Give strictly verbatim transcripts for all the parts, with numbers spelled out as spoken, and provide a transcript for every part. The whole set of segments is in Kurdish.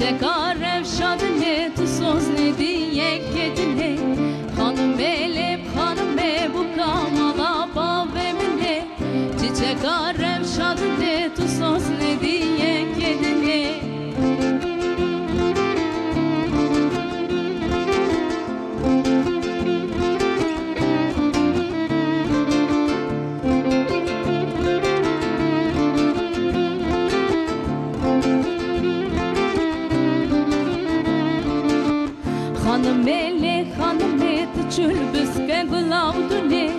Çiçeka rewşa dinê, tu soz nedî yekê dinê. Xanimê lê xanimê bûka mala bavê min ê. Çiçeka rewşa dinê, tu soz nedî yekê dinê. Xanimê lê xanimê, tu çul biske gulav dunê.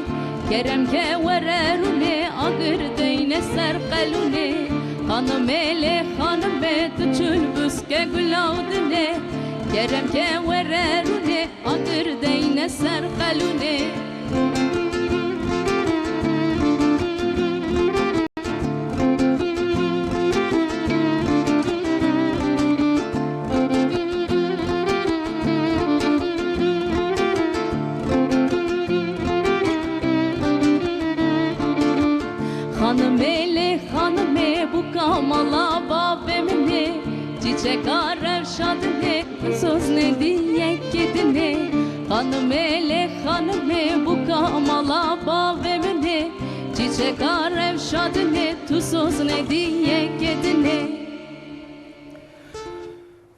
Kerem ke were rûnê, agir deyne ser qelûnê. Xanimê lê xanimê, tu çul biske gulav dunê. Kerem ke were rûnê, agir deyne ser qelûnê. Xanimê lê xanimê, bûka mala bavê min ê. Çîçeka rewşa dinê, soz nedî yekê dinê. Xanimê lê xanimê, bûka mala bavê min ê. Çîçeka rewşa dinê, tu soz nedî yekê dinê.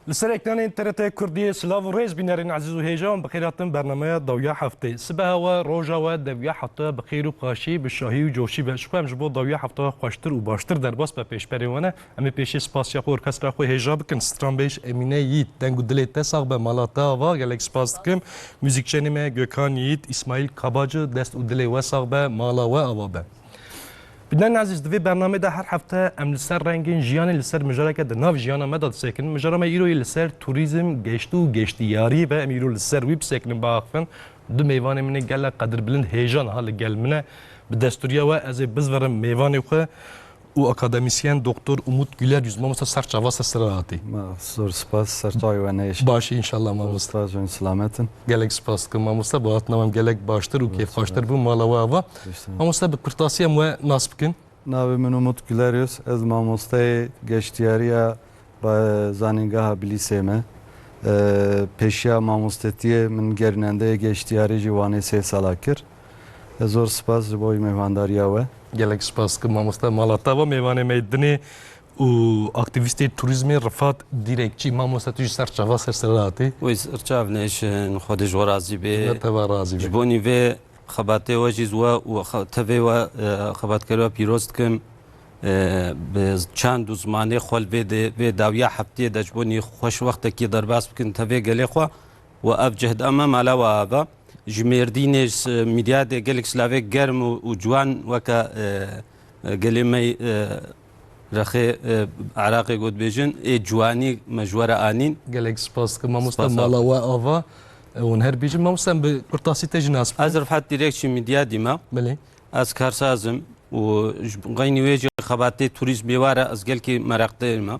Li ser ekranên T R T Kurdiyê silav û rêz bînerên ezîz û hêja, em bi xêr hatin bernameya dawiya heftê. Sibeha we, roja we, dewiya hefta bi xêr û xweşî, bi şahî û coşî ve. Ji xwe em ji bo dawiya hefta xweştir û baştir derbas be pêşberê we ne. Em ê pêşî spasiya xwe orkestra xwe hêja bikin. Stranbêj Emîne Yiğit, deng û dilê te sax be, mala te ava, gelek spas dikim. Muzîkçenê me Gökhan Yiğit, Îsmaîl Kabacı, dest û dilê we sax be, mala we ava be. Bînerên ezîz, di vê bernameyê de her hefte em li ser rengên jiyanê, li ser mijareke di nav jiyana me de disekin. Mijara me îro yê li ser turîzm, geşt û geştiyarî be. Em îro li ser wî bisekinin, biaxivin. Du mêvanê min ê gelek qedirbilind hêja niha li gel min e. Bi destûriya we ez ê bizverim mêvanê xwe û akademîsyen Doktor Umut Güler Yüz. Mamoste, ser çava ser sera hatî. Ma, zor spas, ser çavê we nehêşt. Baş î înşallah mamoste. Spas, hûn silamet in. Gelek spas dikim mamoste, bi hatina we em gelek baştir û kêfxweştir bû, mala we ava. Mamoste, bi kurtasî em we nas bikin. Navê min Umut Güler Yüz, ez mamosteyê geştiyariya ba-, zanîngeha Bilîsê me. E, pêşiya mamostetiyê min gerînendeyê geştiyarî jî Wanê sê sala kir. Ez zor spas ji bo mêvandariya we. Gelek spas dikim mamoste, mala te ava, mêvanê me yê dinê û aktîvîstê turîzmê Rifat Dîrekçî. Mamoste, tu jî ser çava ser sera hatî. Wî ser çav nehêşin, Xwedê ji we razî bê. Ne teva razî bê. Ji bonî vê xebatê we jî, we û xe-, tevê we, e, xebatkerê we pîroz dikim. E, bi çand û zimanê xwe li vê de, vê dawiya heftiyê de ji bonî xweşwextekî derbas bikin tevê gelê xwe. Û ev cihda me mala we ava. Ji Mêrdînê, ji Midyadê gelek silavê germ û, û ciwan weke, e, e, gelê me, e, rexê, e, Iraqê got bêjin, ê ciwanî me ji we re anîn. Gelek spas dikim mamoste, mala we ava, e, hûn her bêjin. Mamoste, em bi kurtasî te jî nas bikin. Ez Rifat Dîrekçî Midyadî me. Belê. Ez karsaz im û ji qeynî wê jî xebatê turîzmê wa re ez gelkî meraqdêr me.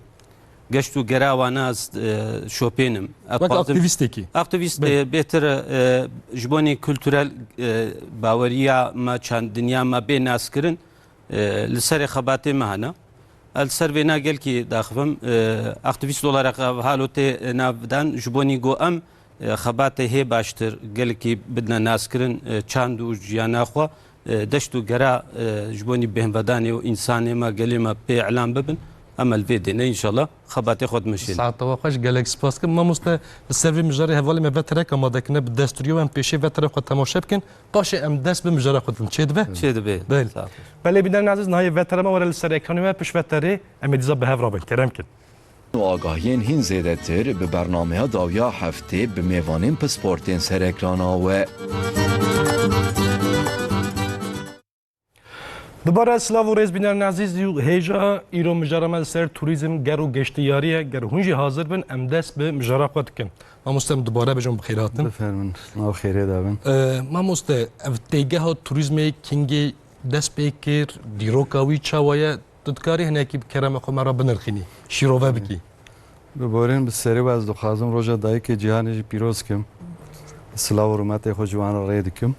Geşt û gera wana ez, e, şopên im. Wek aktîvîstekî. Aktîvîst, e, bêtir, e, ji bonî kulturel, e, baweriya me, çandiniya me bê naskirin, e, li serê xebatê me hene. Ez li ser vêna gelkî daxivim. E, aktîvîst olarak ev halo tê, e, navdan ji bonî ku em, e, xebatê hê baştir gelkî bidine naskirin, e, çand û jiyana xwe, e, deşt û gera, e, ji bonî bêhnvedanê û însanê me, gelê me pê îlan bibin. Em li vê dêne înşallah xebatê xwe dimeşînin. Saeta we xweş, gelek spas dikim. Mamoste, li ser vê mijarê hevalê me veterek amade kirine, bi destûriyê we em pêşê veterek xwe temaşe bikin. Paşê em dest bi mijara xwe din. Çêdibe? Çêdibe. Belê. Sağ ol. Belê bînerên ezîz, niha yê vetera me were li ser ekranê me, pişt veterê em ê dîsa bi hev re bin. Kerem kin. Û agahiyên hîn zêdetir bi bernameya dawiya heftê bi mêvanên pisportên ser ekrana we. Dubare silav û rêz bînerên ezîz û hêja, îro mijara me li ser turîzm, ger û geştiyarî ye. Ger hûn jî hazir bin, em dest bi mijara xwe dikin. Mamoste, em dubare bêjin bi xêr hatin. Bifermin, nav xêrê de bin. Ee, mamoste, ev têgeha turîzmê kingê dest pê kir, dîroka wî çawa ye? Tu dikarî hinekî bi kerema xwe me re binirxînî, şîrove bikî? Bi borîn, bi serî we ez dixwazim roja Dayikê Cîhanê jî pîroz kim. Silav û rûmetê xwe ji wan re rê dikim.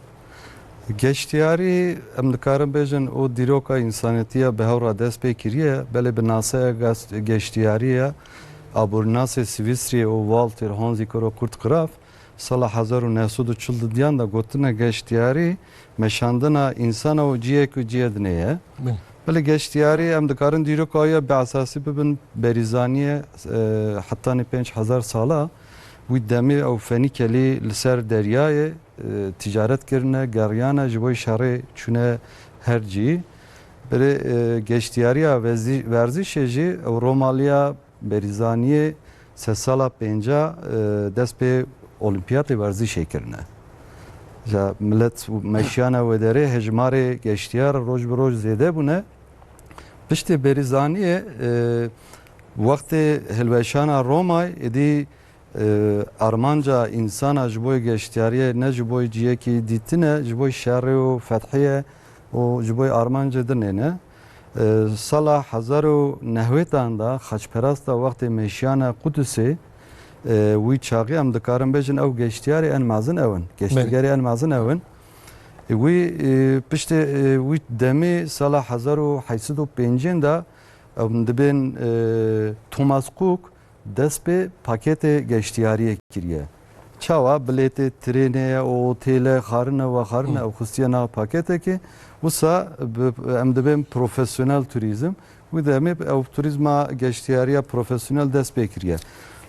Geştiyarî, em dikarin bêjin, û dîroka însaniyetî ye, bi hev re dest pê kiriye, belê bi naseya gas-, geştiyarî ye. aborînasê Swîsriyê û Walter Hanzikoro Kurtgraf sala hezar û neh sed û çil didiyan de gotine geştiyarî meşandina însana û ciyek û ciyê dinê ye. Belê. Belê geştiyarî em dikarin dîroka wî ya bi esasî bibin berîzaniyê, e, hetanî pênc hezar sala wî demê ew Fenîkelî li ser deryayê, e, ticaret kirine, geriyane, ji bo şerê çûne her cî. Berê, e, geştiyariya vezî-, verzîşê jî ew Romaliya Berîzaniyê se sala pênca, e, dest pê Olimpiyatê Werzîşê kirine. Ja milet meşiyane wê derê hejmarê geştiyar roj bi roj zêde bûne. Piştê Berîzaniyê, e, wextê hilweşana Romay, êdî, e, armanca însana ji bo geştiyariyê ne ji bo ciyekî dîtine, ji bo şerê û fethiyê û ji bo armancê dinê ne. E, sala hezar û nehwêtan de xaçperasta wextê meşiyane Qudusê, e, wî çaxî em dikarin bêjin ew geştiyarê en mezin ew in. Belê. Geştîgerê en mezin ew in. E, wî, e, piştê, e, wî demê sala hezar û heyt sed û pêncên de em dibên, e, Thomas Cook dest pê paketê geştiyariyê kiriye. Çawa? Bilêtê trênê ye, otêle xarine, we xarine, Hı. ew xistiye nav paketekê. Wisa bi, em dibên profesyonel turîzm. Wî demê ew turîzma geştiyariya profesyonel dest pê kiriye.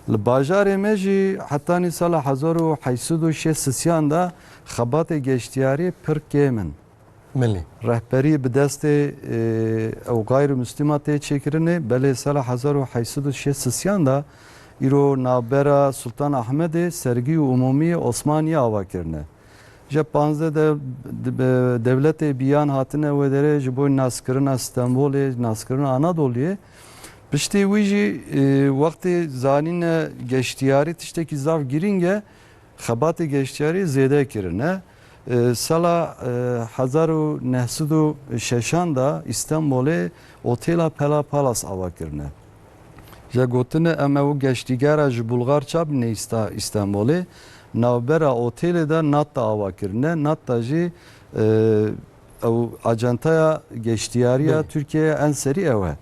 Li bajarê me jî hetanî sala hezar û heyt sed û şêst sisiyan de xebatê geştiyariyê pir kêm in. Belê. Rehberî bi destê, e, ew gayrimûslima tê çêkirinê, belê sala hezar û heyt sed û şêst sisiyan de îro navbera Sultan Ahmedê sergî û umûmî Osmaniyê ava kirine. Ji panzdeh de, de, dewletê biyan hatine wê derê ji bo naskirina Stenbolê, naskirina Anadoliyê. Piştî wî jî, e, wextê zanîne geştiyarî tiştekî zaf girîng e, xebatê geştiyarî zêde kirine. E, sala, e, hezar û neh sed û şeşan de Îstanbulê otêla Pera Palace ava kirine. Ji gotine em ew geştîgera ji Bulgar çap neysta Îstanbulê, navbera otêlê de Natta ava kirine. Natta jî, e, ew acentaya geştiyariya Belê. Tirkiyeyê en serî ew e.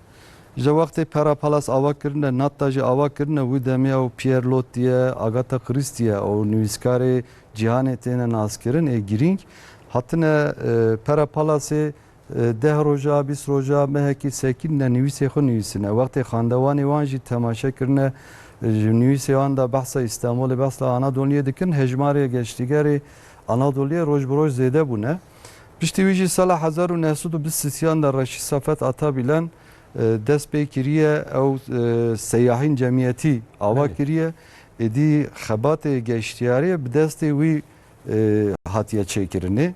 Ji wextê Pera Palace ava kirine, Natta jî ava kirine, wî demê ew Pierre Loti ye, Agatha Christie ye, ew nivîskarê cîhanê têne naskirin, ê girîng. Hatine, e, Pera Palaceê, e, deh roja, bîst roja, mehekî sekînine nivîsê xwe nivîsine. Wextê xandewanê wan jî temaşe kirine, e, ji nivîsê wan de behsa Îstanbulê, behsa Anadoliyê dikin, hejmarê geştîgerê Anadoliyê roj bi roj zêde bûne. Piştî wî jî sala hezar û neh sed û bîst sisiyan de Reşîd Safet Atabilen, e, dest pê kiriye ew, e, seyahîn cemiyetî ava Belê. Kiriye. Êdî xebatê geştiyariyê bi destê wî, e, hatiye çêkirinê.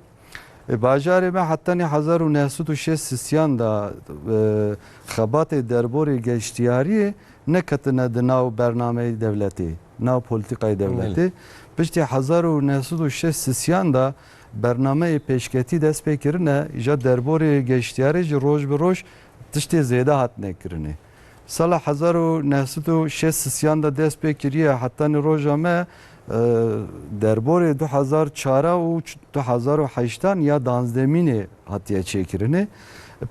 E, bajarê me hetanî hezar û neh sed û şêst sisiyan de, e, xebatê derborê geştiyariyê neketine di nav bernameyê dewletê, nav polîtîkayê dewletê. Belê. Piştî hezar û neh sed û şêst sisiyan de bernameyê pêşketî dest pê kirine, îja derborê geştiyarê jî roj bi roj tiştê zêde hatine kirinê. Sala hezar û neh sed û şêst sisiyan de dest pê kiriye, hetanî roja me, e, derborê du hezar çara û du hezar û heştan ya danzdemînê hatiye çêkirinê.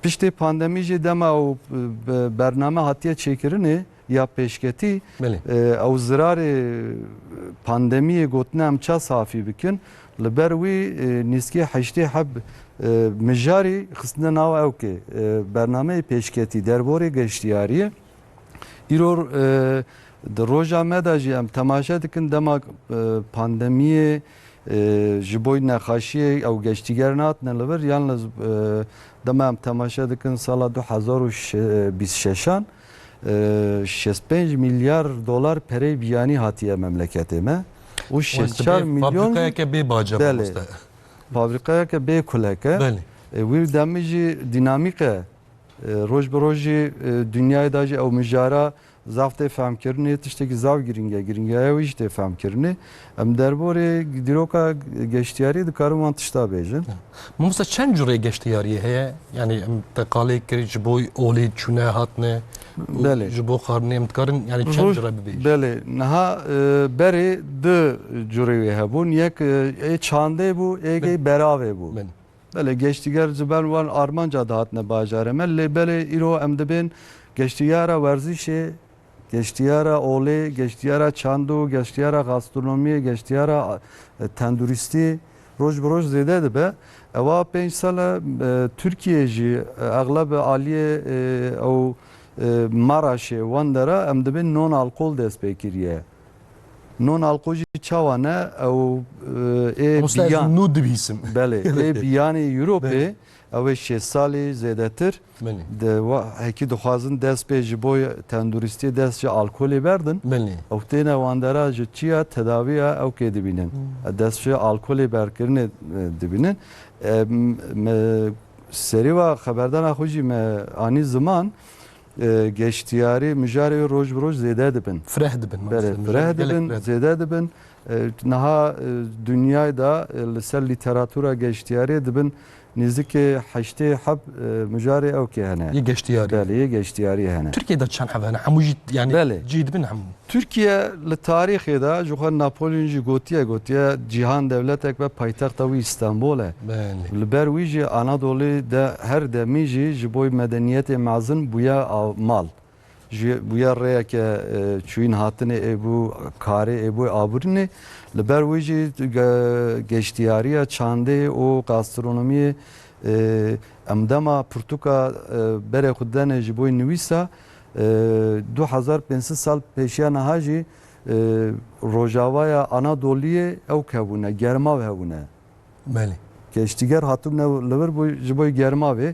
Piştê pandemî jî dema û, e, be-, bername hatiye çêkirinê, ya pêşketî, Belê. E, ew zirarê pandemiyê gotine em ça safî bikin. Li ber wî, e, nîskî heştê heb, e, mijarî xistine nav ewkê, e, bernameyê pêşketî derborê geştiyariyê. Îro, e, di roja me de jî em temaşe dikin dema, e, pandemiyê, e, ji bo nexaşiyê ew geştîger nehatine li vir, yalniz, e, dema em temaşe dikin sala du hezar û bîst şeşan, e, şêst pênc milyar dolar pereyê biyanî hatiye memleketê me û şêst çar milyon jî Fabrikayeke bê bac e, Belê. Mamoste. Fabrikayeke bê kulek e. Belê. E, wî demî jî dînamîk e. E, roj bi roj jî, e, dinyayê de jî ew mijara zaf tê fehmkirinê, tiştekî zaf girîng e, girîngiya wî jî tê fehmkirinê. Em derborê dîroka geştiyariyê dikarin wan tişta bêjin. Mamoste, çend curê geştiyariyê heye? Yanî em te qalê kirî ji bo olê çûne hatine û Belê. Ji bo xwarinê em dikarin, yanî çend Roj-, cure bibêjin? Belê, niha, e, berê du curê wê hebûn. Yek, e, ê çandê bû, êkê Belê. Beravê bû. Belê. Belê, geştîger ji ber wan armanca dihatine bajarê me, lê belê îro em dibên geştîgera werzîşê Geştiyara olê, geştiyara çando, geştiyara gastronomiyê, geştiyara, e, tenduristiyê roj bi roj zêde dibe. Ewa pênc sal e, e, Tirkiye jî, e, exleb aliyê, e, ew, e, Maraşê, Wendera, em dibên non alkol dest pê kiriye. Non alkol jî çawa ne? Ew, e, ê Mamoste, ez biyan. Nû dibîsim. Belê, ê biyanê Ewropê, Belê. Ew ê şêst salî zêdetir. Belê. De wa-, hekî dixwazin dest pê ji bo tenduristiyê dest ji alkolê berdin. Belê. Ew têne Wendera ji çiya tedawiya ew kê dibînin. Hmm. Dest ji alkolê berkirinê, e, dibînin. E, m-, me serê wa xeberdana xwe jî me anî ziman, e, geştiyarî, mijarê wê roj bi roj zêde dibin. Fireh dibin, Belê, mamoste, mijarê fireh gelek dibin, fireh dibin. Zêde dibin. E, niha, e, dinyayê de, e, li ser lîteratura geştiyariyê dibin nêzikê heştê heb, e, mijarê ew kê hene. Yê geştiyarî. Belê, yê geştiyarî hene. Tirkiye de çend heb hene? Hemû jî, yanî, Belê. Cî dibin hemû? Tirkiye li tarîxê de, ji xwe Napolyon jî gotiye, gotiye, cîhan dewletek be, paytexta wî Îstanbul e. Belê. Li ber wî jî Anadolî de her demî jî ji bo medeniyetê mezin bûye a-, mal. Ji, bûye rêyeke, e, çûyîn hatinê ê bû, karê ê bû, aborînê. Li ber wî jî ge-, geştiyariya çandê û gastronomiyê, e, em dema pirtûka, e, berê xwe denê ji bo nivîsa, e, du hezar pênc sed sal pêşiya niha jî, e, rojavaya Anadoliyê ew hebûne, germav hebûne. Belê. Geştîger hatibûne li vir bû, ji bo germavê.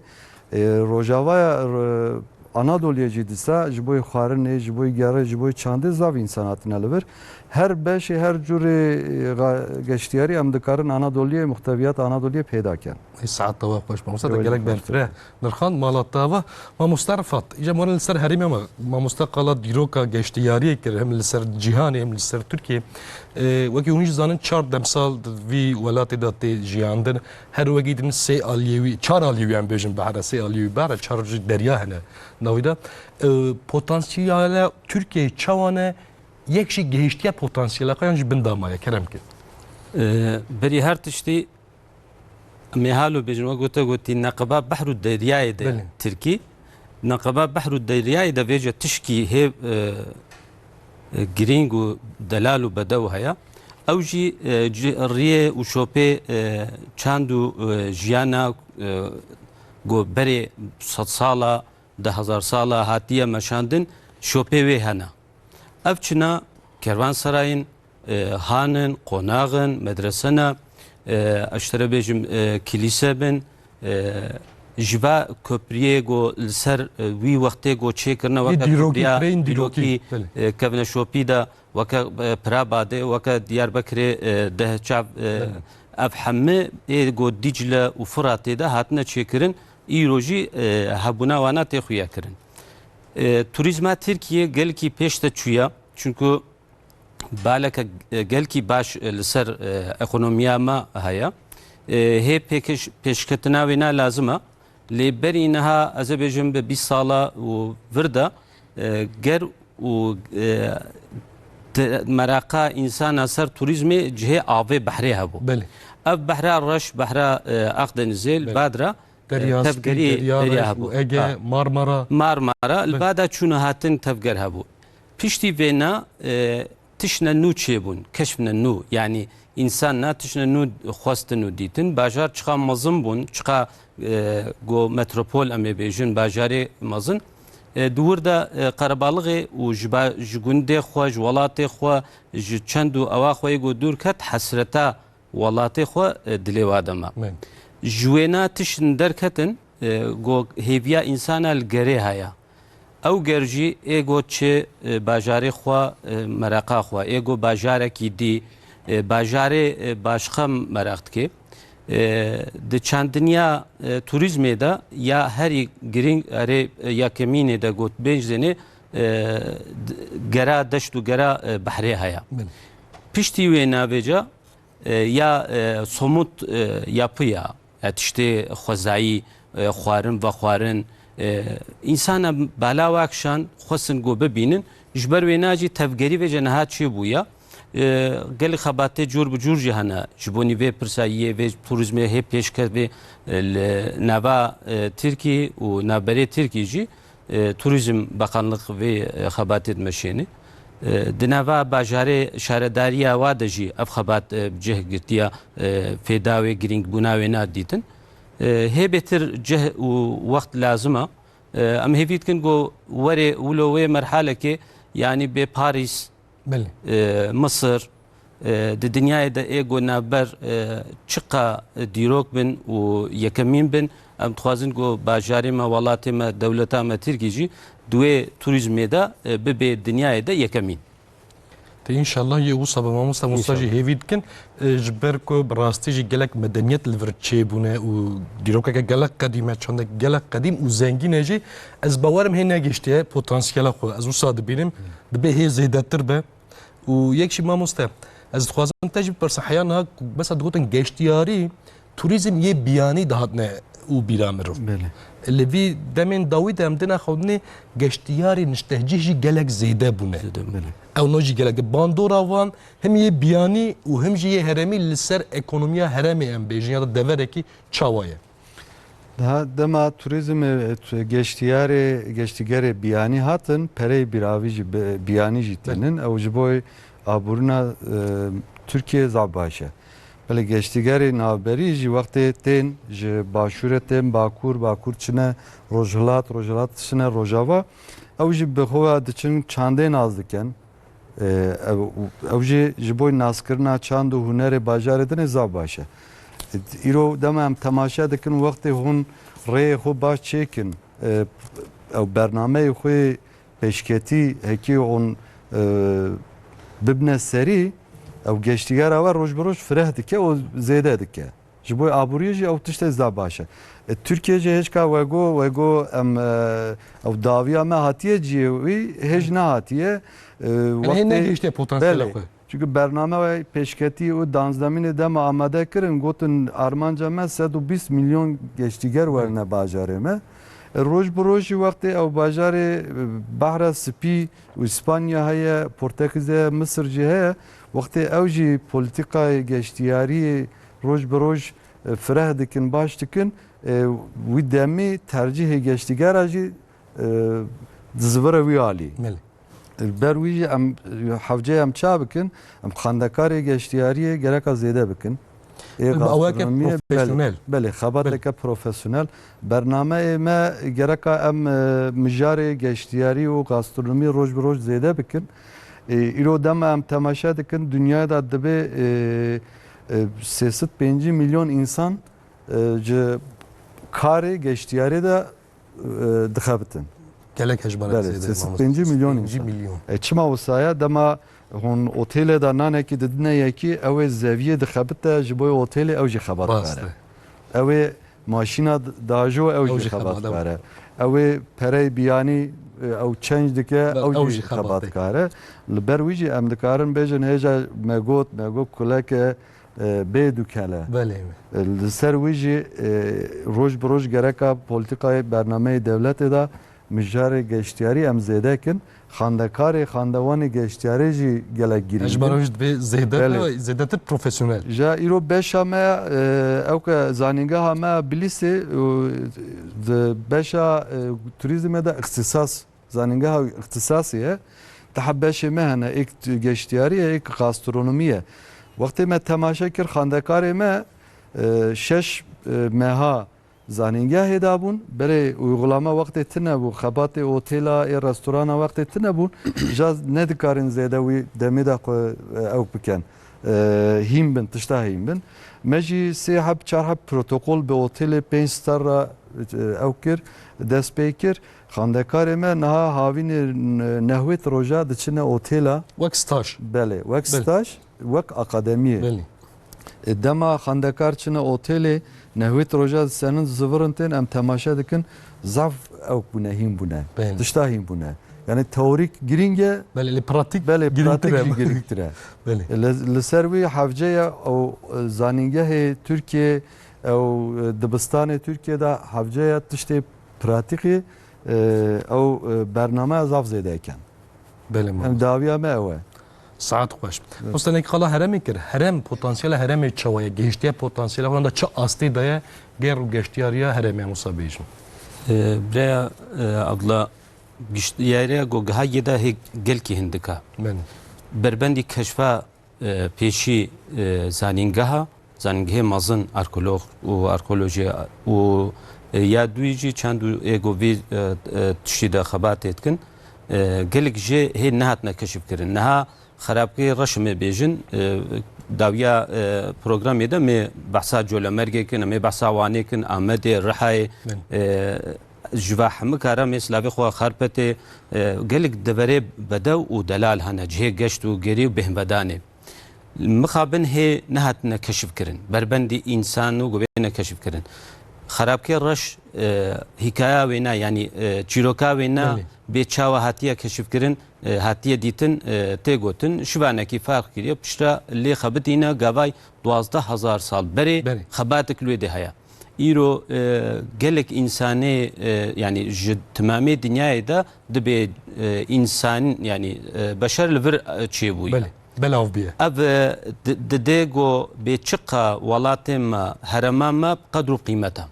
E, rojavaya, e, Anadoliyê jî dîsa ji bo xwarinê, ji bo gerê, ji bo çandê zaf însan hatine li vir. Her beşê, her cûrê, e, ga-, geştiyarî em dikarin Anadoliyê, muxteviyat Anadoliyê peyda ken. Ê saet te we xweş, mamoste, te Roj gelek xweş. Berfireh nirxand mala te ve. Mamoste Rifat, îca mane li ser herêmê me, mamoste qala dîroka geştiyariyê kir, hem li ser cîhanê, hem li ser Tirkiye. Ê, wekî hûn jî zanin, çar demsal di vî welatê de tê jiyandin. Her wekî din sê aliyê wî, çar aliyê wî em bêjin behre, sê aliyê wî behre, çar jî derya hene navî de. Ê, potansiyela Tirkiyeyê çawa ne? Yek jî gihiştiye potansiyela xwe yan jî bin de maye? Kerem kir. Ê, berî her tiştî Em ê halo bêjin, wek gote gotî, neqeba behr û deryayê de Belê. Tirkî. Neqeba behr û deryayê de vêce tişkî hê, e, e, girîng û delal û bedew heye. Ew jî, e, ci-, riyê û şopê, e, çand û, e, jiyana, e, go berê sed sala, deh hezar sala hatiye meşandin, şopê wê hene. Ev çina kerwanserayên, e, han in, qonax in, medrese ne, e, ez ji te re bêjim, e, kilîse bin, e, ji va kopriyê ku li ser, e, wî wextê ku çêkirine weke dîrokî, kopriya fireyên dîrokî, dîrokî, belê. E, kevneşopî de weke, e, Pirabadê, weke Diyarbekirê, e, Dehçav, e, Belê. Ev hemî ê ku Dîcle û Firatê de hatine çêkirin, îro jî, e, hebûna wana tê xuyakirin. E, turîzma Tirkiyê gelkî pêş de çûye, çunku baleke, e, gelkî baş, e, li ser, e, ekonomiya me heye. E, hê pêkiş-, pêşketina wêna lazim e. Lê berî niha, ez ê bêjim, bi bîst sala û vir de, e, ger û, e, te-, meraqa însana ser turîzmê cihê avê behrê hebû. Belê. Ev behra reş, behra, e, Akdenizê, li Belê. Badra, e, Derya Spî, tevgerî Derya derya Reş hebû. Û Ege, Ha. Marmara. Marmara, li Belê. Bada çûne hatin tevger hebû. Piştî vêna, e, tiştine nû çêbûn, keşfine nû. Yanî însan na tiştine nû xwestin û dîtin. Bajar çiqa mezin bûn, çiqa, e, go metropol em ê bêjin, bajarê mezin. E, di wir de, e, qerebalixê û ji ba-, ji gundê xwe, ji welatê xwe, ji çend û ewa xwe yê go dûr ket, hesreta welatê xwe, e, dilê wa de ma. Belê. Ji wêna tiştin derketin, e, go hêviya însana li gerê heye. Ew ger jî ê go çi, e, bajarê xwe, e, mereqa xwe, ê go bajarekî dî, e, bajarê, e, başqa mereq dike. E, di çandiniya, e, turîzmê de ya herî girîng erê, e, ya kemînê de got bêjzenê, e, d-, gera deşt û gera, e, behrê heye. Belê. Piştî wê navêca, e, ya, e, somut, e, yapıya, e, tiştê xwezayî, e, xwarin, vexwarin, e, însana bala wekşan xwestin ku bibînin, ji ber wê na jî tevgerî vêce niha çêbûye. E, gelî xebatê cûr bi cûr jî hene, ji bo nî vê pirsa yê vê turîzmê hê pêşkevê, e, li nava, e, Tirkî û navberê Tirkî jî, E, Turizm Bakanlık vê, e, xebatê dimeşêne. E, di nava bajarê şaredariya wa de jî ev xebat, e, bi cih girtiya, e, fêda wê girîngbûna wê nadîtin. E, hê bêtir cih û wext lazim e. E, em hêvî dikin ku werê wilo wê merhalekê, yanî bê Parîs, Belê. e, Misir, e, di dinyayê de ê ku navber, e, çiqa dîrok bin û yekemîn bin, em dixwazin ku bajarê me, welatê me, dewleta me Tirkî jî di wê turîzmê de, e, bibe dinyayê de yekemîn. Te înşallah yê wisa be mamoste, wisa jî hêvî dikin, e, ji ber ku bi rastî jî gelek medeniyet li vir çêbûne û dîrokeke gelek qedîm e, çandek gelek qedîm û zengîn e jî. Ez bawerim hê negihiştiye potansiyela xwe. Ez wisa dibînim, dibe hê zêdetir be. Û yek jî mamoste, ez dixwazim te jî bipirsim, heya niha ku mesela digotin geştiyarî, turîzm yê biyanî dihatine û bîra mirov. Belê. Li vî demên dawî de em dine xwedinê geştiyarê niştehcih jî gelek zêde bûne. Zêde bûne. Belê. Ew no jî gelek. Bandora wan him yê biyanî û him jî yê herêmî li ser ekonomiya herêmê em bêjin ya da deverekî çawa ye? Daha dema turizmê, e, tu-, geştiyarê, geştîgerê biyanî hatin, pereyê bîravî jî bi-, biyanî jî tînin. Ew ji bo aborîna, e, Tirkiyê zaf baş e. Belê geştîgerê navberî jî wextê tên ji başûrê tên bakur, bakur çine rojhilat, rojhilat çine rojava. Ew jî bi xwe ve diçin çandê nas dikin. E, ew, ew jî ji bo naskirina çand û hunerê bajarê din ê zaf baş e. E, îro dema em temaşe dikin, wextê hûn rêyê xwe baş çêkin, e, ew bernameyê xwe pêşketî hekî hûn, e, bibne serî, ew geştîgera we roj bi roj fireh dike û zêde dike. Ji bo aboriyê jî ew tiştê zaf baş e. E, Tirkiye jî hêjka wego, wego em, e, ew dawiya me hatiye cihê wî, hêj nehatiye. E, Yani hê wextê negihiştiye potansiyela Belê. Xwe. Çünkü bername we pêşketî û danzdemînê dema amade kirin, gotin armanca me sed û bîst milyon geştîger werine bajarê me. E, roj bi roj jî wextê ew bajarê, e, Behra Spî û Îspanya heye, Portekîz heye, Misir jî heye. Wextê ew jî polîtîkayê geştiyariyê roj bi roj, e, fireh dikin, baş dikin, e, wî demî tercîhê geştîgera jî, e, dizivire wî alî. Belê. Li ber wî jî em, e, hewce em ça bikin? Em xandekarê geştiyariyê gereka zêde bikin. Ê Bi aweke gastronomiyê, profesyonel. Belê, belê, xebateke Belê. Profesyonel. Bernameyê me gereka em, e, mijarê geştiyarî û gastronomiyê roj bi roj zêde bikin. E, îro dema em temaşe dikin, dinyayê de dibe, e, e, sê sed pêncî milyon însan, e, ji karê geştiyarê de, e, dixebitin. Gelek hejmarek Belê, zêde, sê sed pêncî milyon însan. Milyon. E, çima wisa ye? Dema hûn otêlê de nanekî didine yekî, ew ê zeviyê dixebite, ji bo otêlê ew jî xebat Rast dikare. E. Ew ê maşîna d-, dajo, ew Ew jî jî xebat xebat, ew. dikare. Ew ê perey biyanî, e, ew çenc dike, Be-, ew ew jî jî xebat xebat dike. dikare. Li ber wî jî em dikarin bêjin, hêja me got, me got kuleke, e, bê dûkele. Belê. E, li ser wî jî, e, roj bi roj gereka polîtîkayê bernameyê dewletê de mijarê geştiyarî em zêde kin. Xandekarê, xandewanê geştiyarê jî gelek girîng Ji in. ber wî jî divê zêde Belê. be, zêdetir profesyonel. Ja îro beşa me, e, ew ke zanîngeha me Bilîsê, e, di beşa, e, turizmê de îxtîsas, zanîngeha îxtîsasê ye. Daha beşê me hene, êk geştiyarî ye, êk gastronomî ye. Wextê me temaşe kir, xandekarê me, e, şeş, e, meha zanîngehê de bûn, belê uygulama wextê tune bû, xebatê otêla, ê restorana wextê tune bûn, ja nedikarin zêde wî demê de xwe, e, ew bikin, e, hîn bin, tişta hîn bin. Me jî sê heb, çar heb protokol bi otêlê pênc star re, e, ew kir, dest pê kir. Xandekarê me niha havînê n-, nehwêt roja diçine otêla. Wek staj. Belê, wek Belê. staj, wek akademiyê. Belê. E, dema xandekar çine otêlê, nehwêt roja disenin, zivirin tên, em temaşe dikin, zaf ew bûne, hîn bûne. Belê. Tişta hîn bûne. Yani teorîk girîng e. Belê, lê pratîk Belê, girîngtir pratîk e. jî girîngtir e. Belê. E, li, li ser wî hevce ye, ew, e, zanîngehê Tirkiyê, ew, e, dibistanê Tirkiyê de hevce ye, tiştê pratîkê, e, ew, e, bernameya zaf zêde eken. Belê, Em mamoste. dawiya me ew e. Saet xweş. Evet. Mamoste, nek qala herêmê kir. Herêm, potansiyela herêmê çawa ye? Gihiştiye potansiyela xwe da çi astê de ye? Gêr û geştiyariya herêmê, em wisa bêjin. E, biraya, e, Abdullah, Gişt-, yariya ku giha yê de hê gelkî hindik e. Belê. Berbendî keşfa, e, pêşî, e, zanîngeha, zanîngehê mezin arkeolog û arkeolojî û, e, ya duyî jî çend û ê ku vî, e, e, tiştî de xebatê dikin, e, gelek jê hê nehatine keşifkirin. Niha xerabkê reş em ê bêjin, e, dawiya, e, programê de me behsa Colemêrgê kin, em ê behsa Wanê kin, Amedê, Rihayê, Belê. e, ji va hemika re me silavê xwe Xarpetê, e, gelek deverê bedew û delal hene, cihê geşt û gerî û bêhnvedanê. Mixabin hê nehatine keşifkirin. Berbendî însan û gubêne keşifkirin. Xerabkê reş, e, hîkaya wê ne, yanî, e, çîroka wê ne, Belê. bê çawa hatiye keşifkirin, e, hatiye dîtin, e, tê gotin. Şivanekî ferq kiriye, piştre lê xebitîne gavay duwazdeh hezar sal berê Berê. xebatik li wê dê heye. Îro, e, gelek însanê, e, yanî ji timamê dinyayê de dibê, e, însan, yanî, e, beşer li vir, e, çêbûye. Belê, belav bûye. Ev, e, di, didê ku bê çiqa welatê me, herema me qedr û qîmet e.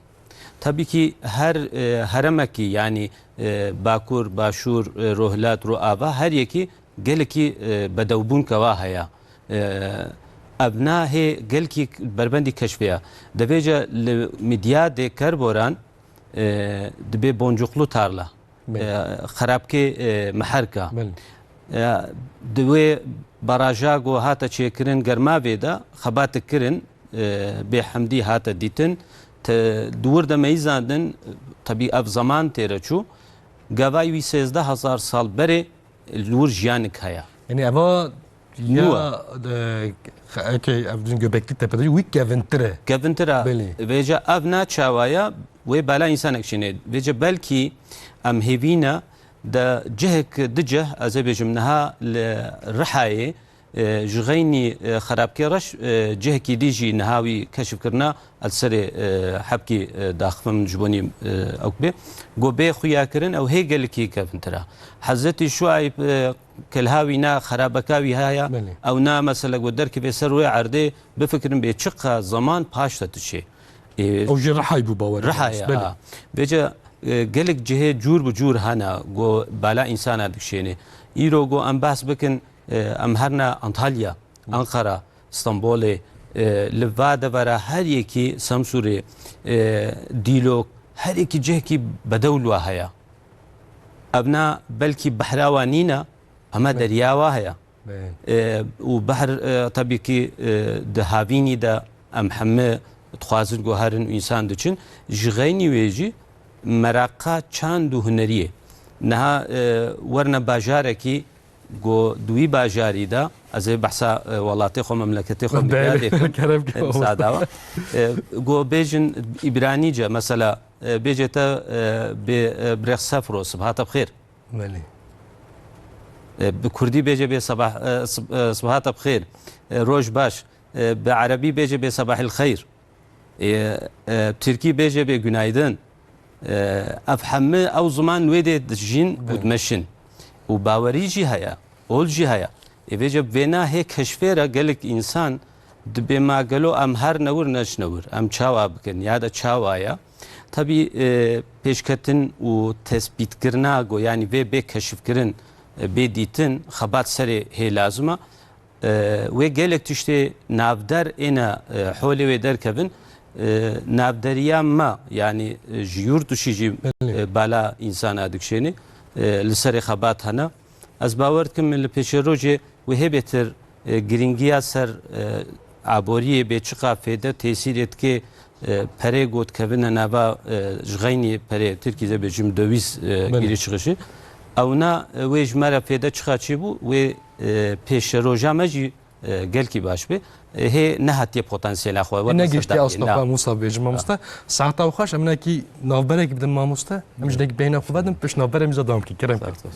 Tabii ki her, e, heremekî, yanî, e, Bakur, Başûr, e, Rohilat, Roava, her yekî gelekî, e, bedewbûn kewa heye. E, ev na hê gelkî berbendî keşfê ye. Devêce li Midyadê Kerboran, e, dibê boncuklu tarla. Belê. E, xerabkê, e, meherka. Belê. E, di wê baraja ku hate çêkirin Germavê de xebatik kirin, e, bê hemdî hate dîtin. Te, di wir de meyîzandin, tabii ev zaman têre çû. Gavay wî sêzdeh hezar sal berê li wir jiyanik heye. Yanî eva Nû ya, e. e, eke ev din Göbekli Tepe'de wî kevintir e. Kevintir e. Belê. Vêce ev na çawa ya, wê bala însanek şînê. Vêce belkî em hêvîne de cihek di cih, ez ê bêjim niha li Rihayê, e, ji xeynî, e, xerabkê reş, e, cihekî dî jî niha wî keşif kirina, ez serê, e, hebkî, e, daxivim ji bonî, e, ew bê. Go bê xuya kirin, ew hê gelekî kevintir e. Hezretî Şuayb, e, kelha wî na xerabeka wî haya, Belê. ew na mesela go derkevê ser wê erdê, bifikirin bê çiqa zaman paş de diçê. E, Ew jî Rihay bû bawer Rihay, Belê. ha. Vêce, e, gelek cihê cûr bi cûr hene, go bala însana dikşênê. Îro go em behs bikin, e, em herna Antalya, Anqara, Stenbolê, e, li va devera her yekî Semsûrê, e, Dîlok, her yekî cihekî bedew li wa heye. Ev na belkî behra wa nîne, hema Belê. derya wa heye. Belê. E, û behr, e, tabii ki, e, di havînî de em heme dixwazin ku herin û însan diçin. Ji xeynî wê jî meraqa çand û huneriyê. Niha, e, werine bajarekî ku di wî bajarî de, ez ê behsa, e, welatê xwe, memleketê xwe, Belê, Midyadê kim, kerem ki e, mamoste. müsaade wa. E, ku bêjin îbranîce, mesela, e, bêje te, e, bê, e, birêx Sefro, sibhate bi xêr. Belê. E, bi kurdî bêje bê sabah, e, sib-, e, sibhate bi xêr. E, roj baş. E, bi erebî bêje bê sabahil xeyr. E, e, tirkî bêje bê günaydın. E, ev hemî ew ziman wê dê dijîn û Belê. dimeşin. Û bawerî jî heye, ol jî heye. Ê vêce vêna hê keşfê re gelek însan dibê ma gelo em her newir neçine wir, em çawa bikin ya da çawa ye? Tabî, e, pêşketin û tespîtkirina go, yanî vê bê keşifkirin, e, bê dîtin, xebat serê hê lazim e. E, wê gelek tiştê navder êne, e, holê wê derkevin. E, navderiya me, yanî, e, ji yurt dişî jî, Belê. e, bala însana dikşênê, e, li serê xebat hene. Ez bawer dikim li pêşerojê wê hê bêtir, e, girîngiya ser, e, aboriyê bê çiqa fêde tesîrê dike, e, perê got kevine nava, e, ji xeynî perê tirkî de bêjim döviz, e, Belê. girî çıkışı. Ewna, e, wê ji me re fêde çiqa çêbû, wê, e, pêşeroja me jî, e, gelkî baş be. E, hê nehatiye potansiyela xwe, wek Negihiştiye mesela asla daye, xwe na. Musa bêjim mamoste. Saeta xweş, em nekî navberekî bidin mamoste. Em ji nekî beyna xwe vedin, pişt navberê em jî dewam kî. Kerem Sağ kir. ol.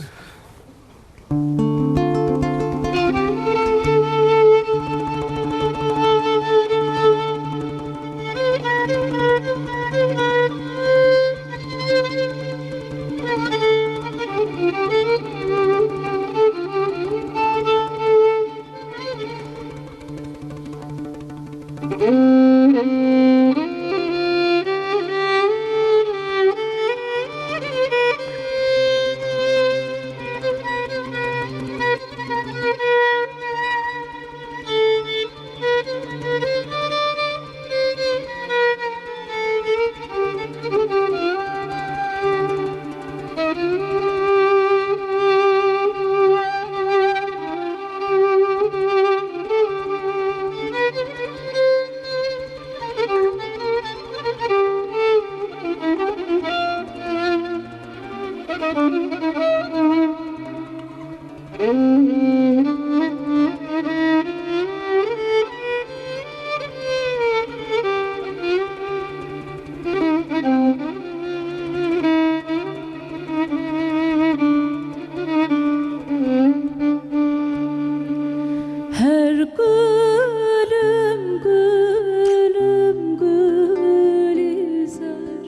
Her gülüm gülüm Gülizar,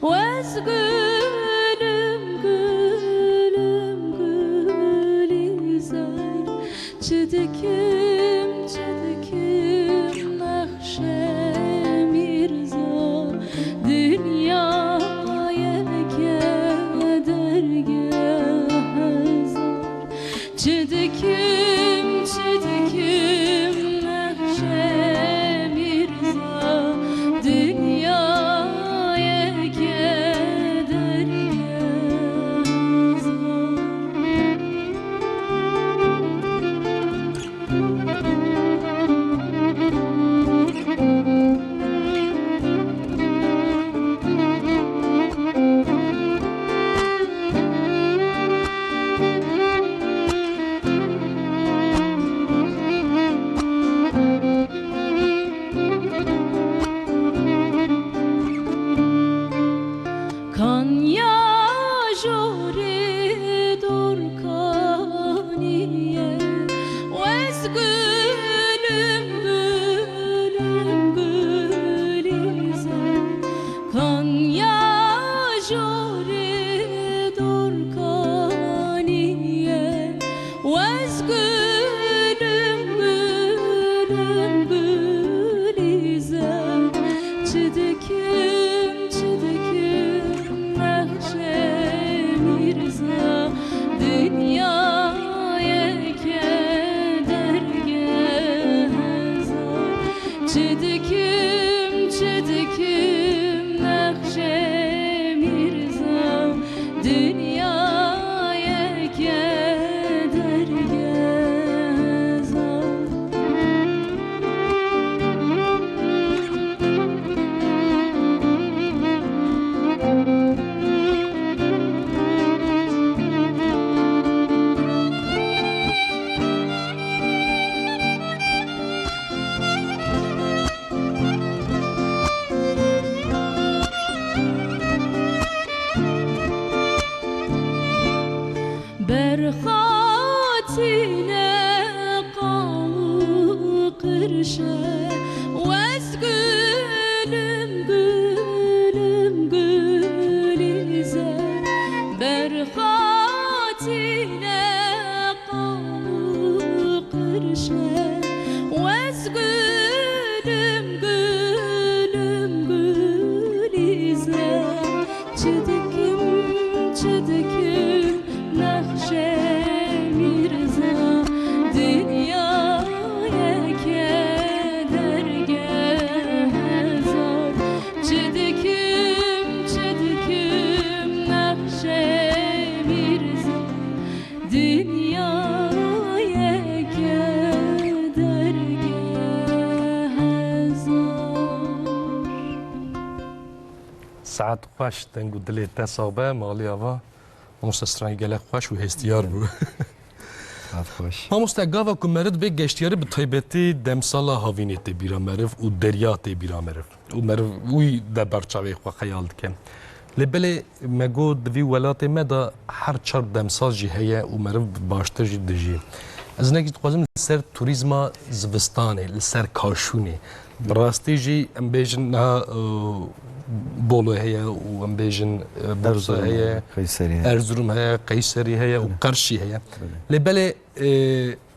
wez gülüm gülüm Gülizar, çi dikim çi dikim Nexşe Mîrza, dinya yeke dergeh zar. Çi dikim, çi dikim, Nexşe Mîrza, dinya yeke dergeh zar. Kanya jorê dorkaniye, wez gülüm gülüm Gülizar. Kanya jorê dorkaniye, wez gülüm gülüm Gülizar. Çi dikim çi dikim Nexşe Mîrza, dinya yeke dergeh zar. Çi dikim çi dikim Nexşe Mîrza, dinya yeke dergeh zar. Berxatîne qal û qirşe, wez gülüm gülüm Gülizar. Berxatîne qal û qirşe, wez gülüm gülüm Gülizar. Çi dikim çi dikim Nexşe Mîrza, dinya yeke dergeh zar. Çi dikim çi dikim Nexşe Mîrza, dinya yeke dergeh zar. Saet xweş, deng û dilê te sax be, malî ava. Mamoste, strengê gelek xweş û hêstiyar bû. Saet xweş. Mamoste, gava ku meriv dibê geştiyarî, bi taybetî demsala havînê tê bîra meriv û derya tê bîra meriv. Û meriv wî de ber çavê xwe xeyal dike. Lê belê me got di vî welatê me de her çar demsal jî heye û meriv baştir jî dijî. Ez hinekî dixwazim li ser turîzma zivistanê, li ser kaşûnê, bi rastî jî em bêjin niha, e, Bolu heye û em bêjin, e, Bursa Erzurum heye, heye, Qeyserî heye. Erzurum heye, Qeyserî heye û Belê. Qerşî heye. Belê. Lê belê, e,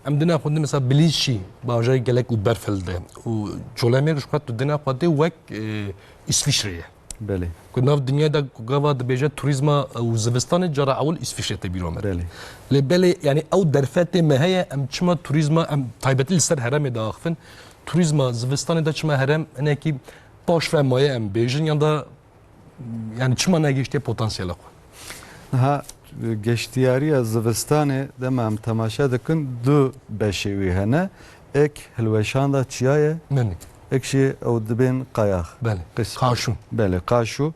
em dina xwendin, mesela Bilîz jî bajarê gelek û berf hilde. Û Colemêrg ji xwe tu dina xwe dê wek, e, Îsvîçre ye. Belê. Ku nav dinyayê de ku gava dibêje turîzma û zivistanê cara ewil Îsvîçre tê bîra me. Belê. Lê belê, yanî ew derfetê me heye, em çima turîzma, em taybetî li ser herêmê diaxivin, turîzma zivistanê de çima herêm hinekî paş ve maye em bêjin, yan da, yanî çima negihiştiye potansiyela xwe? Niha, e, geştiyariya zivistanê dema em temaşe dikin, du beşê wî hene. Ek hilweşanda çiya ye. Belê. Ek jî ew dibên qayax. Belê. Qis-, Qaşû. Belê, qaşû.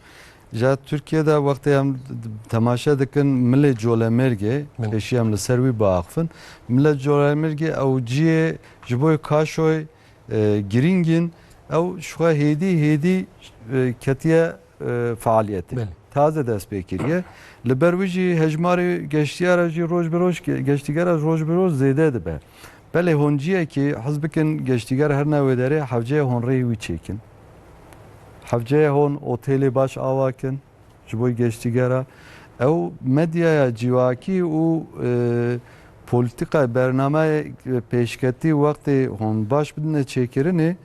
Ja Tirkiye de wextê em d-, d-, temaşe dikin milê Colemêrgê, Belê. pêşî em li ser wî biaxifin. Milê Colemêrgê ew ciyê ji bo kaşoy, e, girîng in. Ew ji xwe hêdî hêdî, e, ketiye, e, faaliyetê. Belê. Taze dest pê kiriye. Li ber wî jî hejmarê geştiyara jî roj bi roj, ge-, geştîgera roj bi roj zêde dibe. Belê hûn ciyekî hez bikin geştîger herine wê derê, hewceye hûn rêyê wî çêkin. Hewceye hûn otêlê baş awa kin ji bo geştîgera. Ew medyaya civakî û, e, polîtîkayê bernameyê pêşketî wextê hûn baş bidine çêkirinê,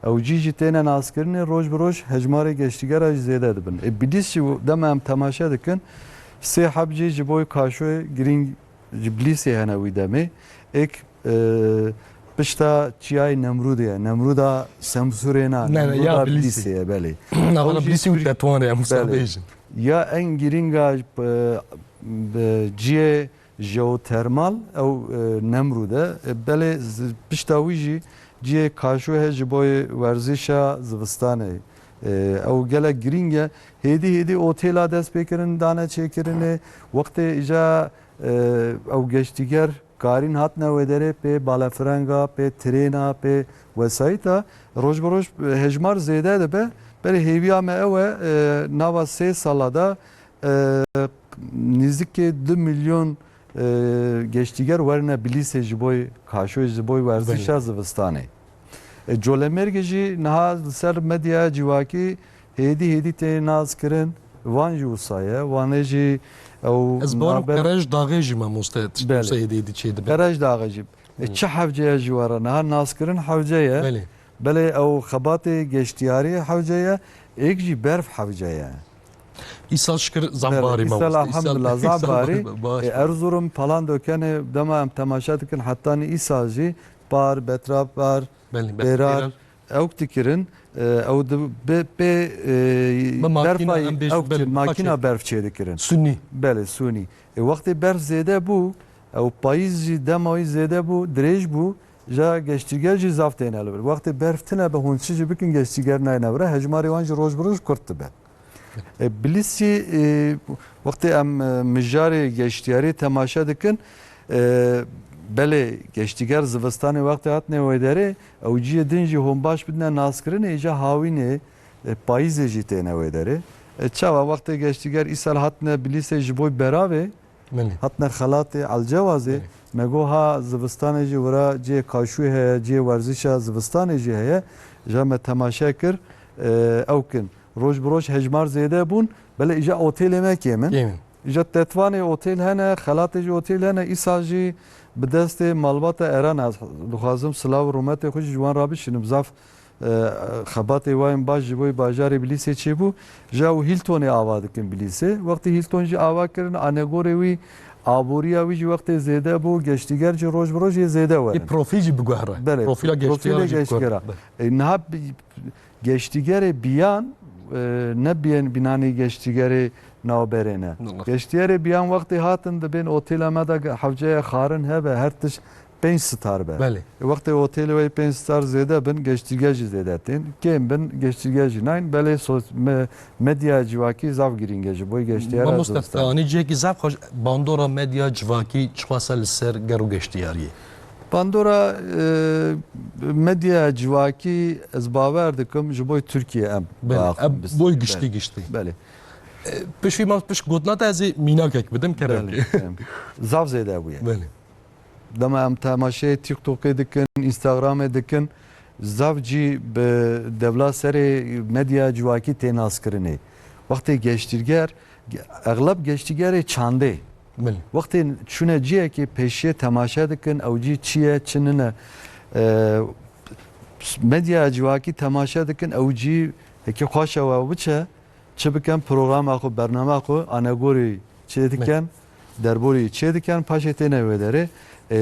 ew cî jî têne naskirinê, roj bi roj hejmarê geştîgera jî zêde dibin. Ê Bilîs jî dema em temaşe dikin, sê heb jî ji bo Kaşoyê girîng ji Bilîsê hene wî demê. Êk, e, pişta çiyayê Nemrûdê ye. Nemrûda Semsûrê na, Ne, ne, ya Nemrûda Bilîsê. Bilîsê ye, belê. Navana Ew jî Bilîsê û Tirk-, Tetwanê em wisa belê. Bêjin. Ya en girînga, e, bi ciyê jeotermal ew, e, Nemrûd e. E, belê z-, pişta wî jî ciyê Kaşû heye ji bo werzişa zivistanê. E, ew gelek girîng e. Hêdî hêdî otêla dest pê kirin, dane çêkirinê. Wextê îja, e, ew geştîger karîn hatine wê derê, pê balefrenga, pê trêna, pê wesayîta, roj bi roj, e, hejmar zêde dibe. Belê hêviya me ew e, e, nava sê sala de, e, nêzîkê du milyon, e, geştîger werine Bilîsê ji bo Kaşoyê, ji bo werzişa Belê. zivistanê. E, Colemêrgê jî niha li ser medyaya civakî hêdî hêdî tê naskirin. Van jî wisa ye. Wanê jî ew Ez bawerim naber Qerej Daxê jî, mamoste, tişt Belê. wisa hêdî hêdî çêdibe. Qerej Daxê jî. E, Hmm. çi hewce ye ji we re? Niha naskirin hewce ye. Belê. Belê ew xebatê geştiyariyê hewce ye. Êk jî berf hewce ye. Îsal şikir zaf Belê, barî, îsal mamoste. Îsal, elhamdulillah, zaf îsal barî. barî. Baş. E, Erzurum, Palandökenê dema em temaşe dikin, hetanî îsal jî bar, betra bar, Belê, be-, bêrar, bêrar. Ew dikirin, e, ew di-, bi-, pê, e, Bi makîna, berfa em bêjin, ew belê, dikirin, makîna paçê. berf çê dikirin. Sunî. Belê, sunî. E, wextê berf zêde bû, ew payîz jî dema wî zêde bû, dirêj bû, ja geştîger jî zaf têne li vir. Wextê berf tine be, hûn çi jî bikin, geştîger nayne vir e, hejmarê wan jî roj bi roj kurt dibe. E, Bilîsî, e, wextê em, e, mijarê geştiyarî temaşe dikin, e, belê geştîger zivistanê wextê hatine wê derê, ew ciyê din jî hûn baş bidine naskirinê, îca hawînê, e, payîzê jî têne wê derê. E, çawa wextê geştîger îsal hatine Bilîsê ji bo beravê, Belê. hatine xelatê Elcewazê, Belê. me got ha zivistanê jî wira ciyê kaşûyê heye, ciyê werzişa zivistanê jî heye, ja me temaşe kir, e, ew kin. Roj bi roj hejmar zêde bûn, belê îja otêlê me kêm in. Kêm in. Îja Tetwanê otêl hene, xelatê jî otêl hene, îsal jî bi destê malbata Eren, ez dixwazim silav û rûmetê xwe jî ji wan re bişînim. Zaf, e, xebatê wayên baş ji bo bajarê Bilîsê çêbû. Ja û Hiltonê ava dikin Bilîsê. Wextê Hilton jî ava kirin, anegorê wî, aboriya wî jî wextê zêde bû, geştîger jî roj bi roj yê zêde werin. Ê profîl jî biguhere. Belê, Profîla profîlê geştiyar jî geştîgera. biguhere. Belê. E, niha bi-, geştîgerê biyan, e, ne biyên-, bînanê geştîgerê navberê ne. Wala. Geştîgerê biyan wextê hatin dibên otêla me de ge-, hewceye xarin hebe, her tişt pênc star be. Belê. E, wextê otêlê wê pênc star zêde bin, geştîger jî zêde tên. Kêm bin, geştîger jî nayên. Belê so-, me-, medya civakî zaf girîng e ji bo geştiyara Mamoste, zivistanê. Anî cihekî zaf xweş, bandora medya civakî çiqas e li ser ger û geştiyariyê? Bandora, e, medya civakî ez bawer dikim ji bo Tirkiye em Belê, biaxivin em bi-, boy Belê. giştî giştî. Belê. E, piştî ma, pişt gotina te ez ê mînakek bidim, kerem Belê, kê. kerem. Zaf zêde bûye. Belê. Dema em temaşeyê TikTokê dikin, Instagramê dikin, zaf cî bi dewla serê medya civakî tê naskirinê. Wextê geştîger, exleb geştîgerê çandê. Belê. Wextê çûne ciyekê pêşiyê temaşe dikin, ew cî çi ye, çi nine. E, medya civakî temaşe dikin, ew cî hekî xweş e we biçe, çi bikin, programa xwe, bernama xwe, anegorî çê dikin, derborî çê dikin, paşê têne wê derê. E,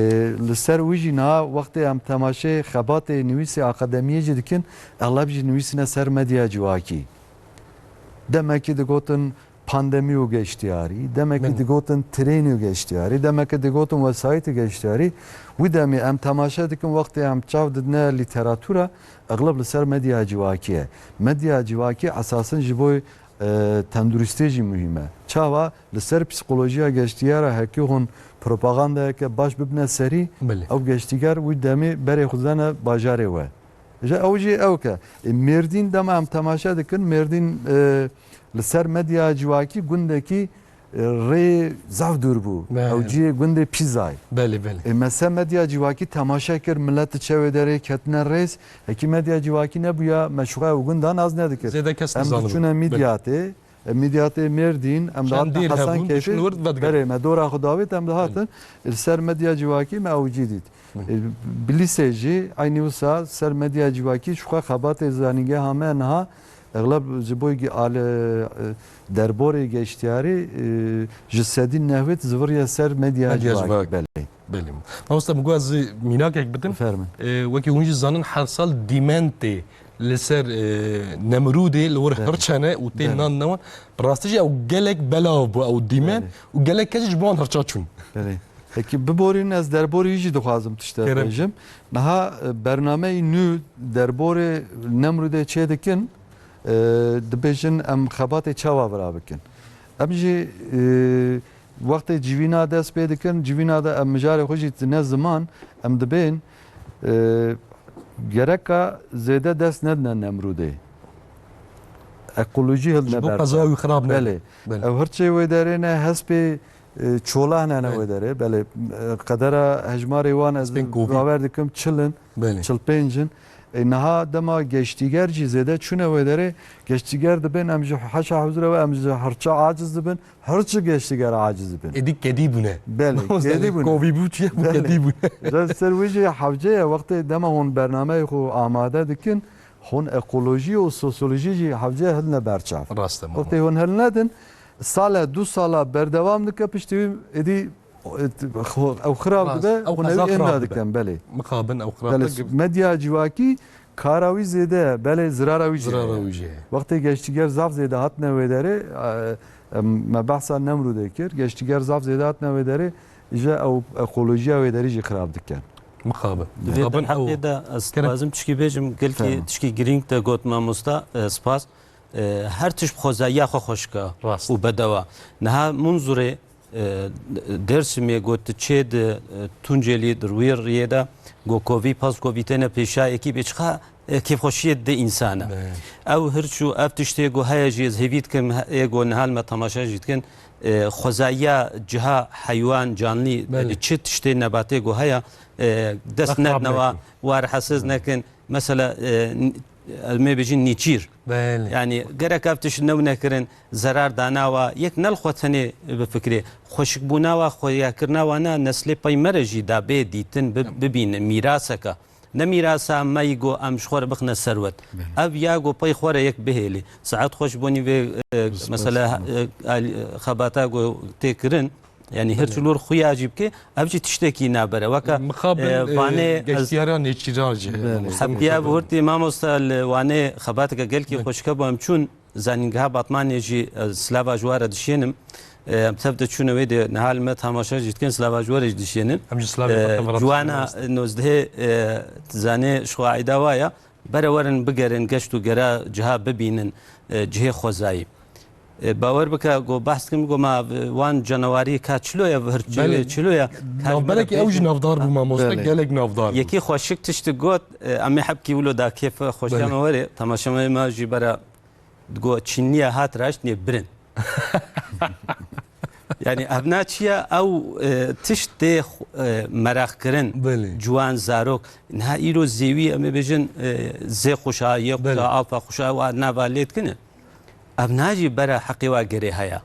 li ser wî jî niha wextê em temaşeyê xebatê nivîsê akademiyê jî dikin, exleb jî nivîsîne ser medya civakî. Demekî digotin pandemî û geştiyarî, demekî Min. digotin trênî û geştiyarî, demekî digotin wesayîtî geştiyarî. Wî demê em temaşe dikin, wextê em çav didine lîteratûra, exleb li ser medya civakî ye. Medya civakî esasin ji bo, e, tenduristê jî muhîm e. Çawa? Li ser psîkolojiya geştiyara hekî hûn propagandayeke baş bibine serî, Belê. ew geştîger wî demê berê xwe didene bajarê we. Ji ew jî ew ke, e, Mêrdîn dema em temaşe dikin, Mêrdîn, e, li ser medya civakî gundekî e, rê zaf dûr bû. Belê. Ew cihê gundê Pîzay. Belê, belê. E, me ser medya civakî temaşe kir, milet diçe wê derê ketine rêz. Hekî medya civakî nebûya, me şixwe ew gunda nas nedikir. Zêde kes nizanibû. Em diçûne Belê. Midyatê, e, Midyatê Mêrdîn, em Çend dihatin dêr hebûn, Hesenkeyfê. Diçûn wir vedgirin. Belê, me dora xwe davêt, em dihatin. Belê. Li ser medya civakî me ew cî dît. Belê. E, Bilîsê jî eynî wisa ser medya civakî şixwe xebatê zanîngeha me niha exleb ji bo gi-, ale, e, derborê geştiyarî, e, ji sedî nehwêt ziviriye ser medya Medya civakî. Civakî. Belê. Belê. Mamoste, min got ez mînakek bidim. Fermin. E, wekî hûn jî zanin her sal dîmen tê li ser, e, Nemrûdê li wir Belê. Hirçene û tê Belê. Nan newan. Bi rastî jî ew gelek belav bû ew dîmen Belê. Û gelek kes ji bo wan hirça çûn. Belê. Peki biborîn ez derborî wî jî dixwazim tiştek Kerem. Bêjim. Niha, e, bernameyî nû derborê Nemrûdê çê dikin, e, dibêjin em xebatê çawa vira bikin. Em jî, e, wextê civîna dest pê dikin, civîna de em mijarê xwe jî tine ziman, em dibên, e, gereka zêde dest nedine Nemrûdê. Ekolojî hildine Ji bo ber. Qeza wî xirab nebe. Belê. Belê. Ew hirçê wê derê ne, hespê, e, çolah ne, ne Belê. Wê derê. Belê, e, qedera hejmarê wan ez Spên kovî. Bawer dikim çil in, Belê. Çil pênc in. E, niha dema geştîger jî zêde çûne wê derê, geştîger dibên em ji heşa huzure ve em ji hirça aciz dibin. Hirçi geştîger aciz dibin. Êdî kedî bûne. Belê, Mamoste, kedî bûne. Kovî bû çi ye, bû Belê. Kedî bûne. Ji ser wî jî hewce ye, wextê dema hûn bernameyê xwe amade dikin, hûn ekolojî û sosyolojî jî hewce hilne berçav. Rast e, Wextê Mamoste. Hûn hilnedin, sale, du sala berdewam dike, piştî wî êdî, e, ew xirab Rast. Dibe, Ew hûn qeza ew xirab êmna dibe. Dikin, belê. Mixabin ew xirab Belê, dibe. Medya civakî kara wî zêde ye, belê zirara wî jî Zirara heye. Wî jî heye. Wextê geştîger zaf zêde hatine wê derê, e, em, me behsa Nemrûdê kir, geştîger zaf zêde hatine wê derê, ji ew ekolojiya wê derê jî xirab dikin. Mixabin. Di vê Mixabin ew derheqê de ez Kerem. Dixwazim tişkî bêjim, gelkî Fermo. Tişkî girîng te got mamosta, e, spas. E, her tişt bi xwezayiya xwe xweşik e Rast. Û bedew e. Niha Munzurê, e, Dêrsimê got, tu çê di, e, Tuncelî di wî riyê de go kovî, pas kovî têne pêşa yekî bê çiqa, e, kêfxweşiyê dide însan e. Be. Ew hirç û ev tiştê go heye jî ez hêvî dikim, he-, ê go niha li me temaşe jî dikin, e, xwezayiya ciha heywan, canlî, Belê. E, çi tiştê nebatê go heye, e, dest Xirab nednewa, nekin. Wa rehetsiz Belê. Nekin. Mesela, e, n-, em ê bêjin nîçîr. Belê. Yani gerek ev tişt newne kirin, zerar dana wa, yek ne li xwe tenê bifikirê. Xweşikbûna wa, xweyakirina wa ne neslê pey me re jî da bê dîtin, bi-, bibînin, mîraseke. Ne mîrasa me yî go em ji xwe re bixine serwet. Belê. Ev ya go pey xwe re yek bihêlî. Saet xweş bonî vê, e, Biz mesela, xweş. E, alî-, e, xebata go tê kirin. Yani her Belê. Çilor xuya jî bike, ev jî tiştekî nabere. Weke, Mixabin, e, e, vanê ez geştiyara nêçîra jî. Belê. Heptiya bi hurtî mamosta li Wanê xebateke gelkî Belê. Xweşike bû em çûn zanîngeha Batmanê jî, e, slava ji we re dişênim. E, em tev de çûne wê de niha li me tamaşe jî dikin, slava ji we re jî dişênin. Em jî slavê E, xwe tev re Ciwana dişênin. Nozdehê, e, zanê ji xwe eyda wa ya. Bere werin bigerin, geşt û gera ciha bibînin, e, cihê xwezayî. E, bawer bike, go behs dikim, go ma, e, wan canawarî ka çilo ye, vir çilo Belê. Ye, çilo ye. Ka ji me re Navberekî ew jî bêjin. Navdar bû, mamoste, Belê. Gelek navdar bû. Yekî xweşik tişt got, e, em ê hebkî wilo da kêf xweşiya Belê. Me werê, temaşemayê me jî bera digo çînliye hat raşt nê birin. Yani ev na çi ye? Ew, e, tişt tê xu-, e, meraq kirin. Belê. Ciwan, zarok. Niha îro zêwî, em ê bêjin, e, zê xweşa, yê xweşa, Belê. Alfa xweşa, wa nava lê dikine. Ev na jî bera heqê wa gerê heye.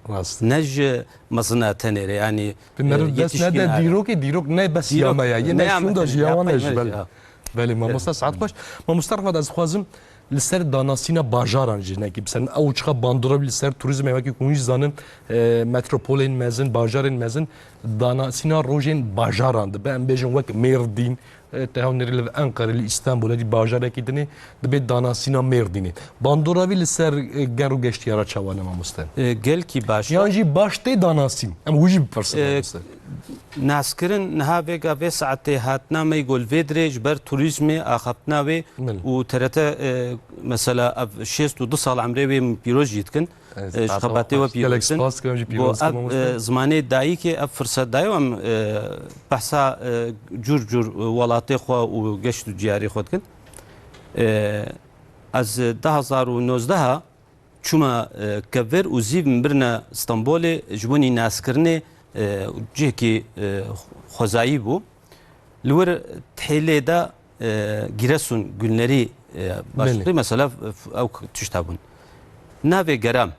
Rast. Ne ji mezina tenê re, yani, Bi meriv e, dest yetişkin nede heye. Dîrokê, dîrok ne bes Dîrok ya me ya. Yê ne ne ya şûnda me, jî ya ya wan pey ne jî, me belê. Ya. Belê, mamosta, saet xweş. Mamosta Rifat, ez dixwazim li ser danasîna bajaran jî nekî biserin. Ew çiqa bandora li ser turizmê, wekî ku hûn jî zanin, e, metropolên mezin, bajarên mezin, danasîna rojên bajaran dibe. Em bêjin wek Mêrdîn, e, te hewnirî li Enqerê, li Îstanbulê, dî bajarekî dinê, dibe danasîna Mêrdînê. Bandora vî li ser, e, ger û geştiyara çawa ne, mamoste? E, gelkî baş. Yan jî baş tê danasîn? Em wî jî bipirsin, E, mamoste. Naskirin niha vêga vê saetê hatina me go li vê dirê ji ber turizmê axaftina wê Belê. Û T R T, e, mesela ev şêst û du sal emrê wê min pîroz jî dikin. Evet, E, ji xebatê we pîroz dikin. Gelek spas dikim, em jî Bo pîroz dikin, ev, mamoste. E, zimanê dayikê ev firset daye em, e, behsa, e, cûr cûr, e, welatê xwe û geşt û ciyarê xwe dikin. E, ez, e, du hazar û nozdeh çûme, e, kevir û zîv min birine Stenbolê ji bo nînaskirinê, e, cihekî, e, xwezayî bû. Li wir Thêlê de, e, Giresun Günleri, e, başlıklı mesela, f-, ew tişt hebûn. Navê Geram.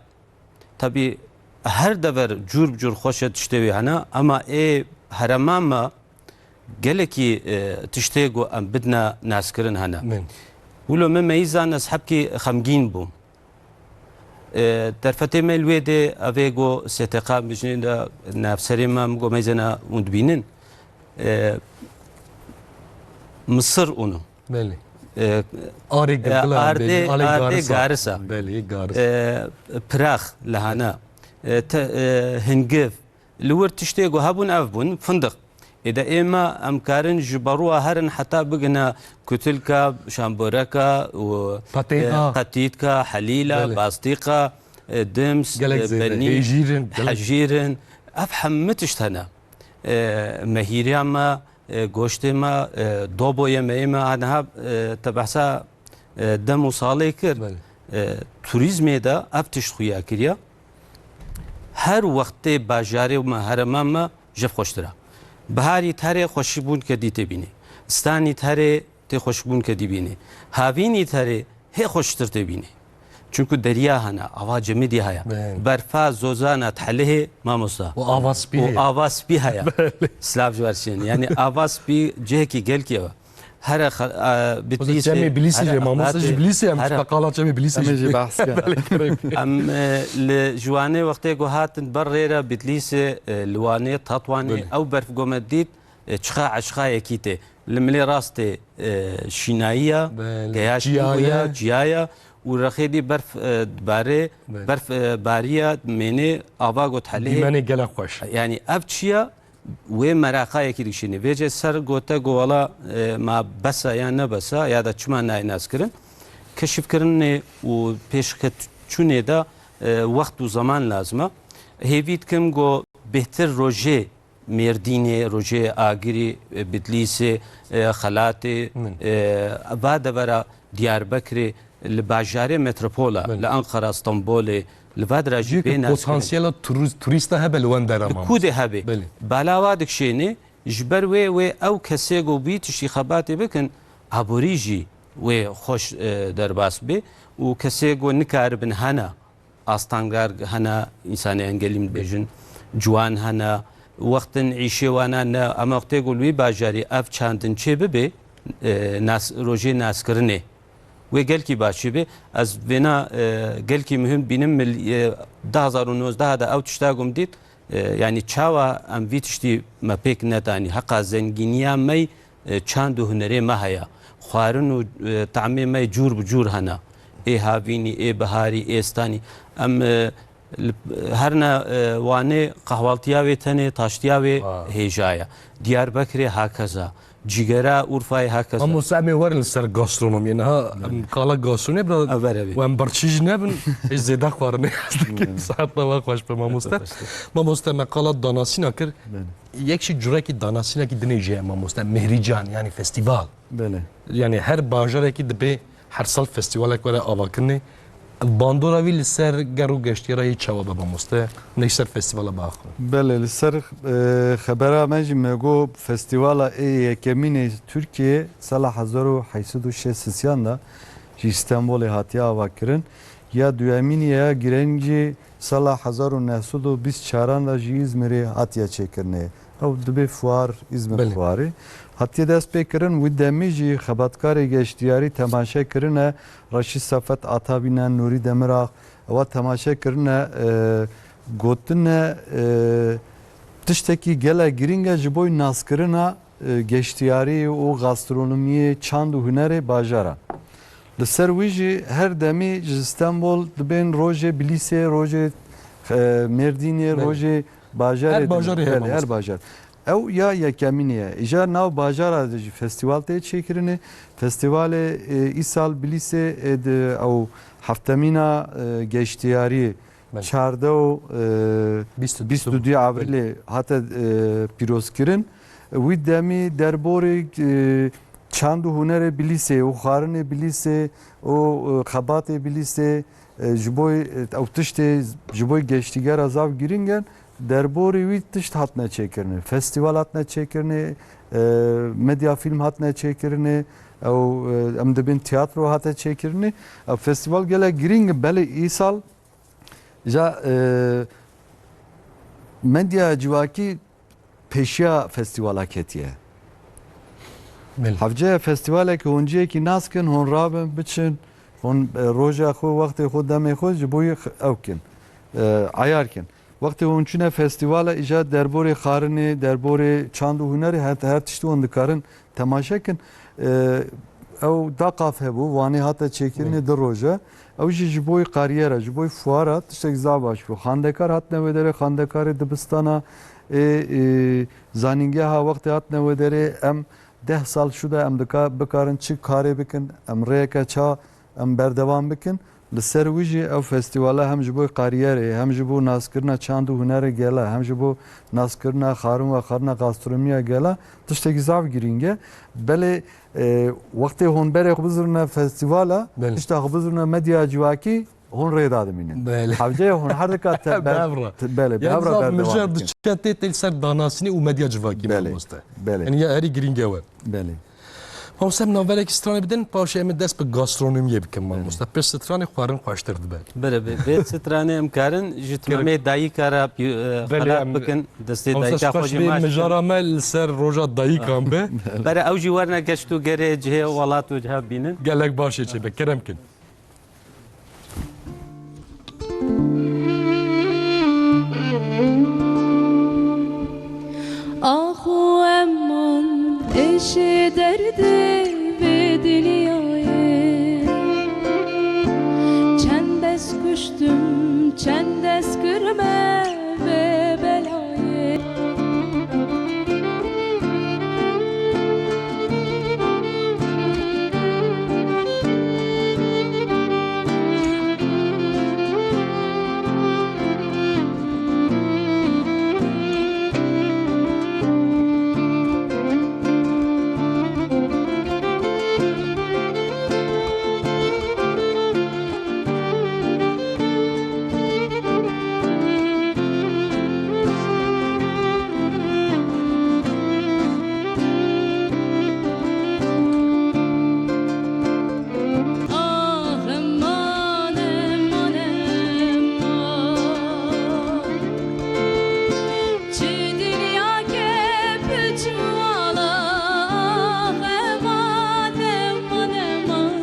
Tabii her dever cûr bi cûr xweşe tiştê wî hene, ama ê herema me gelekî, e, tiştê ku em bidine naskirin hene. Wilo me meyîzan ez hebkî xemgîn bûm. E, derfetê me li wê dê evê ku S T K mijnê de navserê me, em ku meyzena hûn dibînin. E, Misir ûnu. Belê. E, Arê e, girgila, ardê, belê, alê ardê garisa. Garisa. Belê, garisa. E, pirax li hana. E, te, e, hingiv. Li wir tiştê ku hebûn ev bûn, findiq. Ê de ême em karin ji berûa herin heta bigihine kutilka, şamboreka û, Patê, e, a. Qetîtka, helîla, Belê. Bastîqa, e, dims, Gelek e, zêde. Benî, Hêjîrin, gelek. Hejîrin. Ev hemû tişt hene. E, mehîriya me, e, goştê me, e, doboyê me, ê me, a niha, e, te behsa, e, dem û salê kir. Belê. E, turîzmê de ev tişt xuya kiriye. Her wextê bajarê me, herema me ji xweştir e. Biharî terê xweşbûn kedî tê bînê. Stanî terê tê xweşbûn kedî bînê. Havînî terê hê xweştir tê bînê. Çunku derya hene, ava cemidî heye. Belê. Berfa zozana Thelihê, mamosta. Û ava spî Û heye. Ava spî heye. Belê. Silav ji we re şên. Yani ava spî cihekî gelkî ew e. Here xe-, e, Bitlîsê, Çemê Bilîsî here jî, mamosta jî Xebatê, Bilîsî em here jî qala Çemê Bilîsî Em ê jî jî. Behs ke. Belê, kerem. Em, e, li ji Wanê wextê ku hatin ber rê re Bitlîsê, e, li Wanê, Tatwanê, Belê. Ew berf ku me dît, e, çiqa eşqa yekî tê. Li milê rastê, e, şînayiya, Belê. Geyaştî Çiya bûye, ye. Çiya ye û rexê dî berf, e, dibarê, Belê. Berf, e, bariye, mênê ava got helê. Dîmenê gelek xweş. Yani ev çiya wê meraqayekî dikişînê. Vêce ser gote ku wela, e, ma bes e ya ne bes e ya da çima nayê naskirin. Keşifkirinê û pêşxetçûnê de, e, wext û zeman lazim e. Hêvî dikim ku bêhtir rojê Mêrdînê, rojê Agirî, e, Bitlîsê, e, Xelatê, Min. E, va devera Diyarbekirê, li bajarê metropola, Belê. Li Ankara, Stenbolê, li va dira jî Cihê bê ku naskirin. Potansiyela turî-, turîsta hebe li wen dera Li mamoste. Kûdê hebe. Belê. Balawa dikşênê, ji ber wê, wê ew kesê ku bî tiştî xebatê bikin, aborî jî wê xweş, e, derbas bê û kesê ku nikaribin hene, astangar hene, însanê engelî min dibêjin, ciwan hene, wextin îşê wana ne, em wextê ku li wî bajarî ev çandin çê bibe, e, nas-, rojê naskirinê. Wê gelkî baş çê be. Ez vêna, e, gelkî muhim dibînim, mil-, e, du hazar û nozdeh de ew tişta ku min dît, e, yanî çawa em vî tiştî me pêk nedanî, heqa zengîniya me, e, çand û hunerê me heye. Xwarin û, e, tamê me cûr bi cûr hene. Ê havînî, ê biharî, ê stanî. Em, e, Li, her ne, e, Wanê qehwaltiya wê tenê, taştiya wê Wa. Hêja ye. Diyarbekirê hakeza. Cîgera Urfayê hakeza. Mamoste, em ê werin li ser gastronomiyê. Niha em qala gastronomiyê bira Ev ere bê. Em birçî jî nebin, ê zêde xwarinê ez dikim. Saet nava xweş be mamoste. Xweş be. Mamoste, me qala danasîna kir. Belê. Yek jî curekî danasînekî dinê jê ye mamoste. Mihrican, yani festival. Belê. Yani her bajarekî dibe her sal festivalek were avakirinê. Bandora wî li ser ger û geştiyara yê çawa be mamoste? Ne ji ser festivala biaxivin. Belê, li ser, e, xebera me jî me got festivala ê yekemînê Tirkiyê sala hezar û heyt sed û şêst û sêyan de ji Îstenbolê hatiye avakirin. Ya duyemînê ya girêng jî sala hezar û neh sed û bîst û çaran de ji Îzmirê hatiye çêkirinê. Ew dibê fuar, Îzmir Belê. Fuarê. Hatiye dest pê kirin, wî demî jî xebatkarê geştiyarî temaşe kirine, Reşîd Sefet Atabîne, Nûrî Demirax, ewa temaşe kirine, e, gotine, e, tiştekî gelek girîng e ji bo naskirina, e, geştiyarî û gastronomiyê, çand û hunerê bajara. Li ser wî jî her demî ji Stenbol dibên rojê Bilîsê, rojê, e, Mêrdînê, Belê. Rojê bajarê Her din. Bajarê heye Belê, her mamoste. Bajar. Ew ya yekemînê ye. Îcar nav bajara de jî festîval tê çêkirinê. Festîvalê, e, îsal Bilîsê, e, di ew heftemîna, e, geştiyariyê Belê. Çardeh û, e, Bîst û du. Bîst û du Avrîlê hate, e, pîrozkirin. Wî demî derborê, e, çand û hunerê Bilîsê û xwarinê Bilîsê û, e, xebatê Bilîsê, e, ji bo, e, ew tiştê ji bo geştîgera zaf girîng in, derborê wî tişt hatine çêkirinê. Festîval hatine çêkirinê, e, medya fîlm hatine çêkirinê, ew, e, em dibên tiyatro hate çêkirinê. Ew festîval gelek girîng in, belê îsal ja, e, medya civakî pêşiya festîvala ketiye. Belê. Hevce festîvaleke hûn cihekî nas kin, hûn rabin, biçin, hûn, e, roja xwe, wextê xwe, demê xwe ji bo yê x-, ew kin, e, eyar kin. Wextê hûn çûne festîvala, îja derborê xwarinê, derborê çand û hunerê, her, her tiştî hûn dikarin temaşe kin. E, ew daqaf hebû, Wanê hate çêkirinê Belê. du roje. Ew jî ji bo kariyera, ji bo fuara tiştek zaf baş bû. Xandekar hatine wê derê, xandekarê dibistana, ê, ê, zanîngeha wextê hatine wê derê, em deh sal şû de em dika-, bikarin çi karê bikin, em rêyeke ça em berdewam bikin. Li ser wî jî ev festîvala hem ji bo kariyerê, hem ji bo naskirina çand û hunerê gela, hem ji bo naskirina xwarin û xwarina gastronomiya gela tiştekî zaf girîng e. Belê, e, wextê hûn berê xwe bizirine festîvala, Belê. tişta xwe bizirine medya civakî, hûn rê dadimînin. Belê. Hevceyê hûn her dika te Bi hev re. te-, belê, bi Yani hev re zaf berdewam mijel bikin. diçe tê, tê li ser danasînê û medya civakî Belê, mamoste. belê. Yani ya herî girîng e we. Belê. Mamoste, em navberekî stranê bidin, paşê em ê dest bi gastronomiyê bikin, Belê. mamoste. Pir stranê xwarin xweştir dibe. Belê, bê, bê stranê em karin ji Gerek. timamê dayika re, e, Belê, xelat em bikin, destê Mamoste, dayika xweş xwe jî bê maç mijara bikin. me li ser roja dayikan be. Belê, ew jî werine geşt û gerê cihê welat û ciha bînin. Gelek baş ê çêbe, kerem kin. Ax û eman êşê derdê vê dinyayê. Çend dest kuştim, çend dest kirme vê belayê. Ah, eman, eman, eman.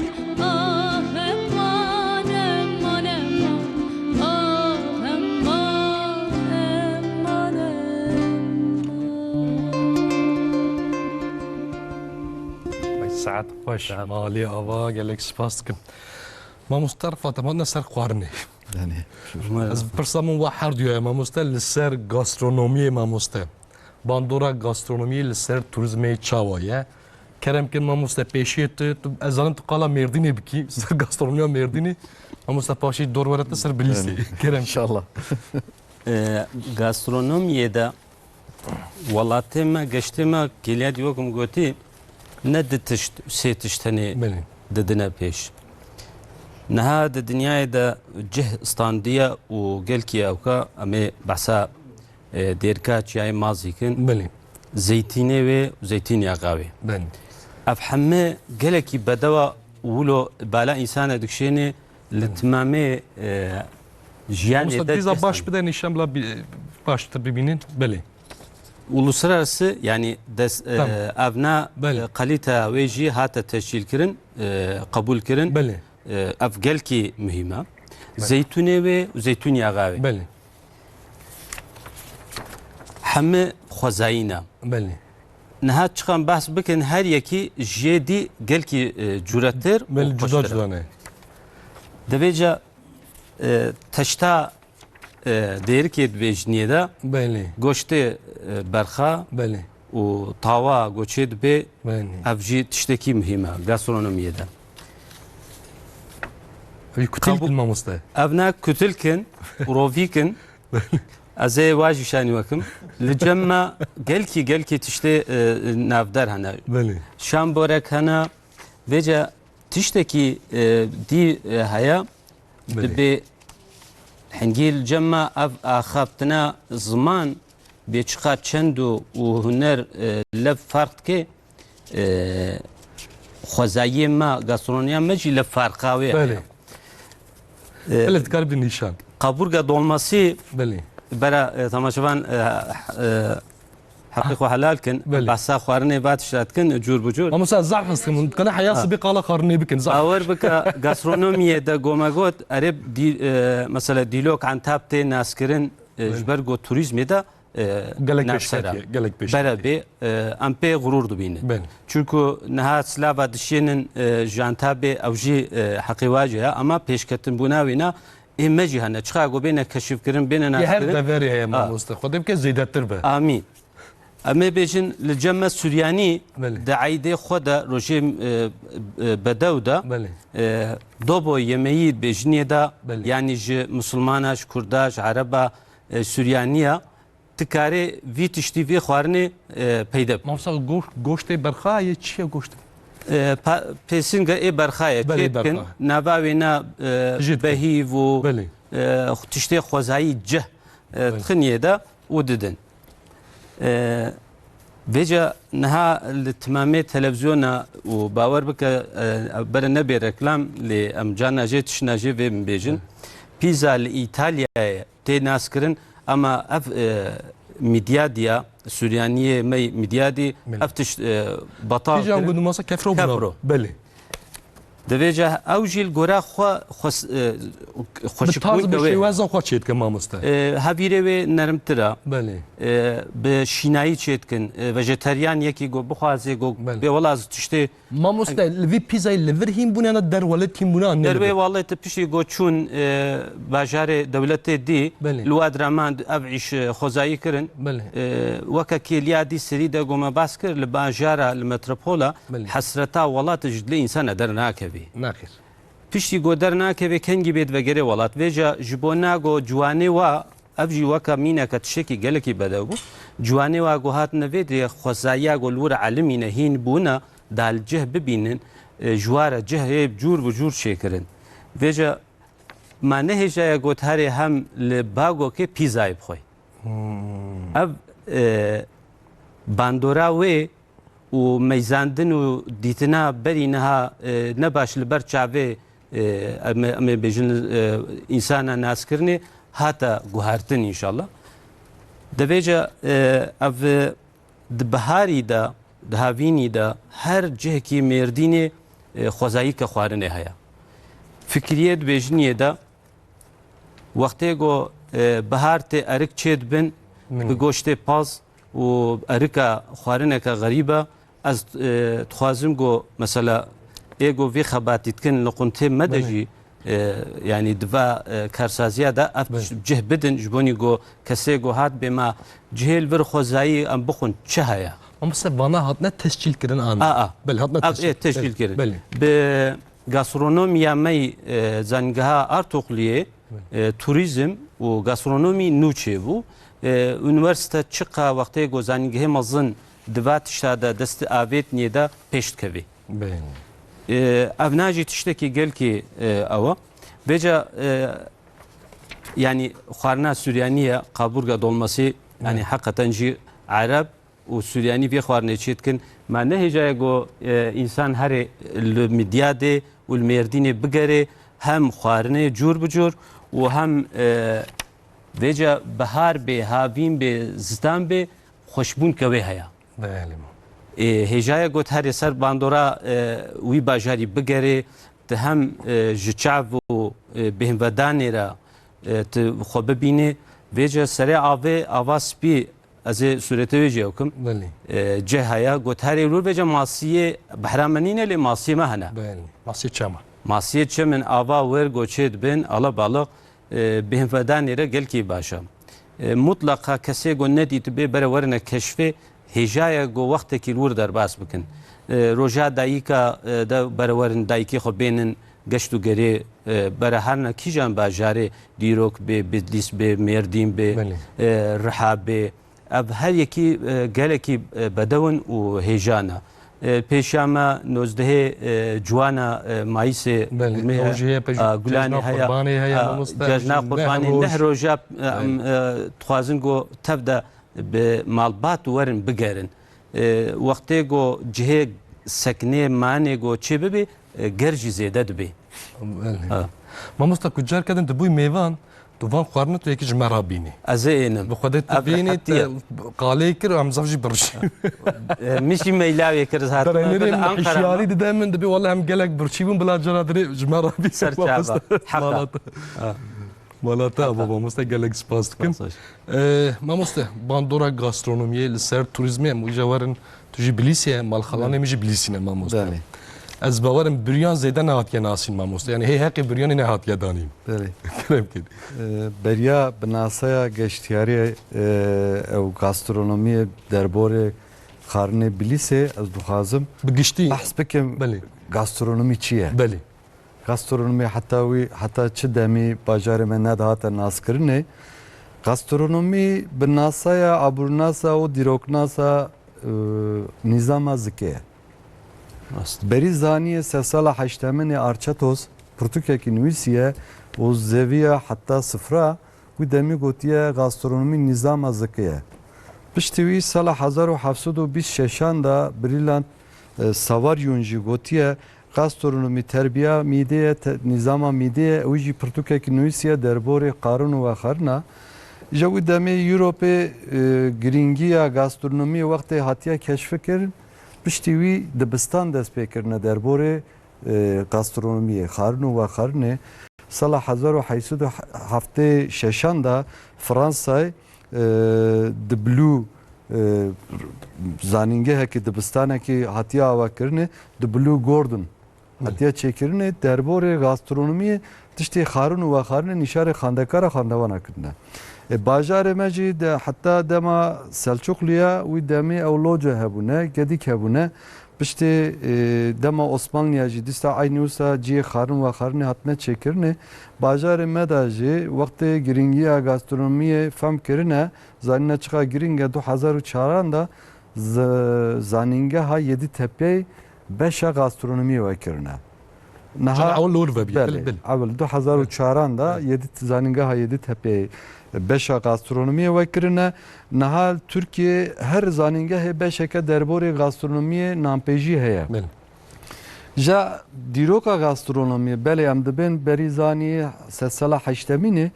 Ah, eman, eman, eman, eman. Ay, saet xweş. Saet. Malê ava, gelek spas dikim. Mamoste Rifat, em hatine ser xwarinê. Yani. Ez pirsa min wa her duya ye, mamoste, li ser gastronomiyê, mamoste. Bandora gastronomiyê li ser turizmê çawa ye? Kerem kin mamoste, pêşiyê tu, tu, ez zanim tu qala Mêrdînê bikî, ser gastronomiya Mêrdînê. Mamoste, paşê dor were te ser Bilîsê. Yani. Kerem kin. İnşallah. E, gastronomiyê de welatê me, geştê me, kêliya dî wek min gotî, ne di tişt, sê tişt tenê Belê. didine pêş. Niha di dinyayê de cih standiye û gelkî ewka em ê behsa e, dêrka çiyayê Mazî kin, Belê. Zeytînê wê û Zeytînyaxa wê. Belê. Ev heme gelekî bedewa wilo bala însane dikşênê li Belê. timamê, e, jiyanê Mamoste, de dîza dest baş bide nîşan bila bi-, baştir bibînin. Belê. Uluslararası, yani des-, e, Tamam. evna, Belê. e, kalite wê jî hate tescîl kirin, e, qebûl kirin. Belê. E, ev gelkî muhîm e. Belê. Zeytûnê wê û Zeytûnyaxa wê. Belê. Hemî xwezayî ne. Belê. Niha çiqan behs bikin, her yekî jê dî gelkî, e, cûretir û Belê, cuda xweştir e. cuda ne. Divêca, e, teşta, e, dêrikê dibêjiniyê de Belê. goştê, e, berxa Belê. û tawa goçê dibê, Belê. ev jî tiştekî muhîm e gastronomiyê de. Ev kutil Kabû- kin mamoste. Ev ne kutil kin, rovî kin. Ez ê wajî şanî wekim. Li cem me gelkî, gelkî tiştê, e, navdar hene. Belê. Şamborek hene. Vêca tiştekî, e, dî, e, heye. Belê. Dibê hingî li cem me ev axaftina ziman bê çiqa çend û, û huner, e, lev farq dike. E, xwezayiyê me, gastronomiya me jî li farqa wê Belê. heye. E, Belê, dikaribin nîşan. Kaburga dolmasî Belê. bera, e, temaşevan, e, e, heqê xwe helal kin, Belê. behsa xwarinê va tişta dikin, cûr bi cûr. Mamosta, zaf hestim, kana heya Ha. sibê qala xwarinê bikin, zaf. Bawer bike, gastronomiyê de goma got, erê dî-, e, mesela dîlok Antab tê naskirin, e, Belê. ji ber got turizmê de, e, Gelek navsera. pêşketiye, gelek pêşketiye. Bere bê, e, em pê xurûr dibînin. Belê. Çunku niha silava dişênin, e, ji Antabê ew jî, e, heqê wa jî ye, ama pêşketinbûna wîna ê me jî hene. Çiqa ku bêne keşifkirin, bêne Yê her naskirin. deverê heye Ha. mamoste. Xwedê bike zêdetir be. Amîn. Em ê bêjin li cem me Suryanî Belê. di eydê xwe de rojê, e, e, bedew de, Belê. e, dobo yemeyî bêjinê de, Belê. yanî ji Musulmana, ji Kurda, ji Ereba, e, Suryaniya, tu karê vî tiştî, vî xwarinê, e, peyde bikî. Mafsa goş-, goştê berxa ye, çi ye goştê? E, pa-, pêsinga ê berxa ye, Belê, çê dikin, berxa. nava wêna, e, Jê dikin. behîv û, Belê. e, tiştê xwezayî cih, e, Belê. dixin yê de û didin. E, vêca niha li timamê televizyona û bawer bike, e, bere nebê reklam, lê em carna jê tiştna jê vê min bêjin. Belê. Pîza li Îtalyayê tê naskirin, ama ev, e, Midyadî ya, Suryaniyê me Midyadî, Belê. ev tişt, e, batal Pîjan kirin. gundu masa kefro bûna. Kefro. Belê. Divêje ew jî li gora xwe, xwe, e, Bi xweşikbûn tarz, bi ke wê. şêweza xwe çêdike mamoste. E, hevîrê wê nermtir e. Belê. E, bi şînayî çêdikin. E, vejeteryan yekî go bixwaze go Belê. bê wela ez tiştê Mamoste, li vî pîzayê li vir hîn bûne ya derwelê hîn bûne an ne li Derwê vir? Wele tu piştî go çûn, e, bajarê dewletê dî, Belê. li wa diraman ev îş, e, xwezayî kirin. Belê. E, weke kêliya dî serî de go me bas kir, li bajara, li metropola Belê. hesreta welat ji dilê însana dernakevî. Naxêr. Piştî go dernakevê kengî bê divegerê welat. Vêca ji bo na go ciwanê wa Ev jî weke mîneke tiştekî gelekî bedew bû. Ciwanê wa ku hatine vê derê xwezayiya ku li wir elimîne hîn bûne, da li cih bibînin, e, ji wa re cihê cûr bi cûr çêkirin. Vêca ma nehêjaye got herê hem li bagokê pîzayê bixwe. Hmm. Ev, e, bandora wê û meyzandin û dîtina berî niha, e, ne baş li ber çavê, e, em ê, em ê bêjin, e, însana naskirinê hate guhertin înşallah. Divêje, e, ev, e, di biharî de, di havînî de her cihekî Mêrdînê, e, xwezayîke xwarinê heye. Fikriyê dibêjiniyê de Wextê ku, e, bihar tê erik çê dibin, Hmm. bi goştê paz û erika xwarineke xerîb e. Ez, e, dixwazim ku mesela ê ku vî xebatî dikin li quntê me de Belê. jî, e, yanî di va, e, karsaziya de ev Belê. cih bidin, ji bonî ku kesê ku hat bê me cihê li vir xwezayî em bixwin çi heye? Ama se vana hatine tescîl kirin an. A, a. Belê, hatine Ev tescîl. ê tescîl Belê, kirin. belê. Bi Gastronomiya me yî, e, Zanîngeha Artukluyê, e, turîzm û gastronomî nû çêbû. E, unîversîte çiqa wextê ku zanîngehê mezin di va tişta de dest avêtinê de pêş dikevê. Belê. E, ev na jî tiştekî gelkî, e, ew e. Vêca, e, yanî xwarina Suryanî ye, kaburga dolmasî, yanî Evet. heqeten jî Ereb û Suryanî vê xwarinê çê dikin. Me nehêjaye ku, e, însan herê li Midyadê û li Mêrdînê bigerê, hem xwarinê cûr bi cûr û hem, e, vêca bihar bê, havîn bê, zitan bê, xweşbûn ke wê heye. Belê. E, hêjaye got herê ser bandora, e, wî bajarî bigerê, tu hem, e, ji çav û, e, bêhnvedanê re, e, tu xwe bibînê. Vêca serê avê, ava spî, ez ê sûretê wê jî ew kim. Belê. E, cih heye, got herê lûr vêca masiyê behra me nîne lê masiyê me hene. Belê. Masiyê çema. Masiyê çemin ava wer goçê dibin, alabaliq, e, bêhnvedanê re gelkî baş e. E, mutlaqa kesê ku nedîtibê bere werine keşfê, hêjaye ku wextekî li wir derbas bikin. E, roja dayika, e, de bere werin dayikê xwe bênin, geşt û gerê, e, bera her ne kîjan bajarê, dîrok bê, Bidlîs bê, Mêrdîn bê, Belê. e, Riha bê. Ev her yekî, e, gelekî, e, bedew in û hêja ne. E, pêşiya me nozdehê, e, Ciwana, e, Mayîsê Belê, gulmê ew heye, jî heye, pêş a, Gulanê cejna heye, Qurbanê heye, a, mamoste, cejna jî neh Qurbanê, roj. neh roja, e, Belê. em, e, dixwazin ku tev de bi malbat werin bigerin. E, wextê ku cihê sekinê, manê ku çê bibe, e, ger jî zêde dibe. Belê. Ha. Mamoste, ku careke din tu bûyî mêvan, tu van xwarina tu yekî ji me re bînî. Ez ê ênim. Bi Xwedê tu Ev bînî, rehetî te ye. qalê kir, em zaf jî birişî. E, min jî meyla wê kir, ez hatime Berê ber nirê min Ankara hişyarî me. dide min, dibê wele em gelek birçî bûn, bila cara dirê ji me re bî. Ser çava. Heta. Mala te. Ha. Mala te, Heta. baba, mamoste, gelek spas dikim. Spas. E, mamoste, bandora gastronomiyê li ser turizmê em wîja werin, tu jî Bilîsê ye, malxalanê Belê. min jî Bilîsî ne, mamoste. Belê. Ez bawerim biriyan zêde nehatiye nasîn, mamoste. Yani hê heqê biriyanê nehatiye danîn. Belê. Kerem kir. E, beriya binasaya geştiyariyê, e, ew gastronomiyê derborê xarinê Bilîsê ez dixwazim Bi giştî. behs bikim Belê. gastronomî çi ye? Belê. Gastronomî heta wî, heta çi demî bajarê me nedihate naskirinê. Gastronomî bi nasaya, abûrnasa û dîroknasa, e, nîzama zikê ye. Rast. Berî zaniyê sedsala heşteminê Arçetos pirtûkekî nivîsiye û zeviya heta sifra wî demî gotiye gastronomî nîzama zikê ye. Piştî wî sala hezar û heft sed û bîst şeşan de Brillant, e, Savaryûn jî gotiye, gastronomî terbiya mîdê ye, te-, nîzama mîdê ye, ew jî pirtûkekî nivîsiye derborê xarin û vexarina. Ji wî demê Ewropê, e, girîngiya gastronomiyê wextê hatiye keşfikirin, piştî wî dibistan dest pê kirine derborê, e, gastronomiyê, xarin û vexarinê. Sala hezar û heyt sed û heftê şeşan de Fransayê, e, di Blû, e, zanîngehekî, dibistanekî hatiye avakirinê, di Blû Gordon Hı. hatiye çêkirinê, derborê gastronomiyê, tiştê xarin û vexarinê nîşarê xwendekara xwendewana kirine. E, bajarê me jî de heta dema Selçuqluya wî demê ew loce hebûne, gedîk hebûne. Piştê, e, dema Osmanliya jî dîsa eynî wisa cihê xarin û vexarinê hatine çêkirinê. Bajarê me de jî wextê girîngiya gastronomiyê fehm kirine, zanîne çiqa girîng e, du hezar û çaran de z-, zanîngeha Yedîtepeyê beşa gastronomiyê wekirine. Niha Can ewil lor vebî, Belê, bil, bil. ewil du hezar û çaran de Bil. Yedî, zanîngeha Yedîtepeyê beşa gastronomiyê wekirine. Niha Tirkiye her zanîngehê beşeke derborê gastronomiyê nanpêjî heye. Belê. Ja dîroka gastronomiyê, belê em dibên berî zanî sedsala heştemînê,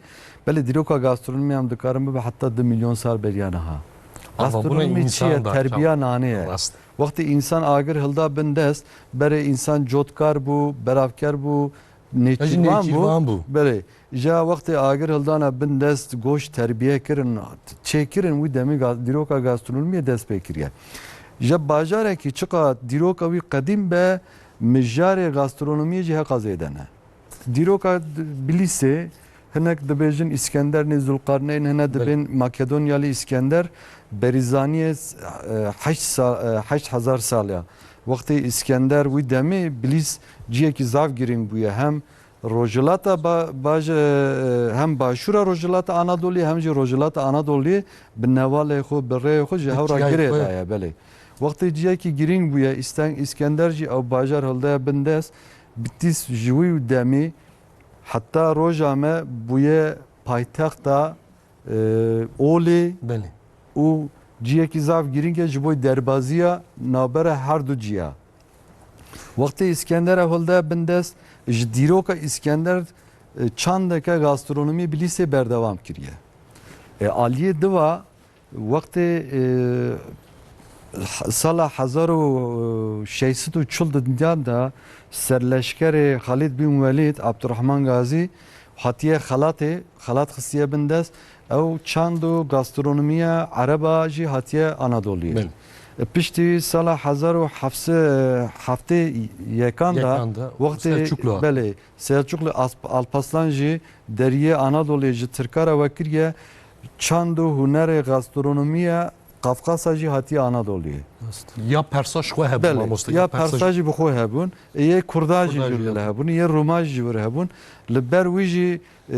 belê dîroka gastronomiyê em dikarin bibe heta du milyon sal beriya niha. Ama buna Gastronomî çi ye? însan da Terbiya çav- nanê ye. Rast. Wextê însan agir hilda bin dest, berê însan cotkar bû, beravker bû, Hejî nêçîrvan bû. nêçîrvan bû. Belê. Ja wextê agir hildana bin dest goşt terbiye kirin, çêkirin, wî demî ga-, dîroka gastronomiyê dest pê kiriye. Ja bajarekî çiqa dîroka wî qedîm be, mijarê gastronomiyê jî heqa zêde ne. Dîroka d-, Bilîsê, hinek dibêjin Îskender nê Zulqarneyn, hine Belê. dibên Makedonyalî Îskender, berîzaniyê s-, e, heşt sa-, e, heşt hezar sal ya. Wextê Îskender wî demê Bilîs ciyekî zaf girîng bûye. Hem Rojhilata ba-, baş, e, hem başûra Rojhilata Anadoliyê hem jî Rojhilata Anadoliyê bi nevalê xwe, bi rêyê xwe ji hev re Tiyayê girê xwe. daye, belê. Wextê ciyekî girîng bûye, Îsten-, Îskender jî ew bajar hildaye bin dest, Bitîs ji wî demî heta roja me bûye paytexta, e, Olê Belê. û ciyekî zaf girîng e ji bo derbaziya navbera her du ciya. Wextê Îskender ev hilde bin dest, ji dîroka Îskender, e, çandeke gastronomî Bilîsê berdewam kiriye. E, aliyê diva wextê, e, sala hezar û şeş sed û çil di dinya de serleşkerê Xalid bin Welîd, Abdurrahman Gazî, hatiye xelatê, xelat xistiye bin dest, ew çand û gastronomiya ereba jî hatiye Anadoliyê. Belê. E, piştî sala hezar û heft sed heftê yekan de Yekan de, wextê Selçuklu. belê, Selçuklu Asp-, Alpaslan jî deriyê Anadolê ji Tirka re vekiriye, çand û hunerê gastronomiya Qafqasa jî hatiye Anadoluyê. Ya Persa ji xwe hebûn Belê, mamoste. Ya Persa jî bi xwe hebûn, yê Kurda jî Kurda ji jî li hebûn. hebûn, yê Roma jî ji wir hebûn. Li ber wî jî e,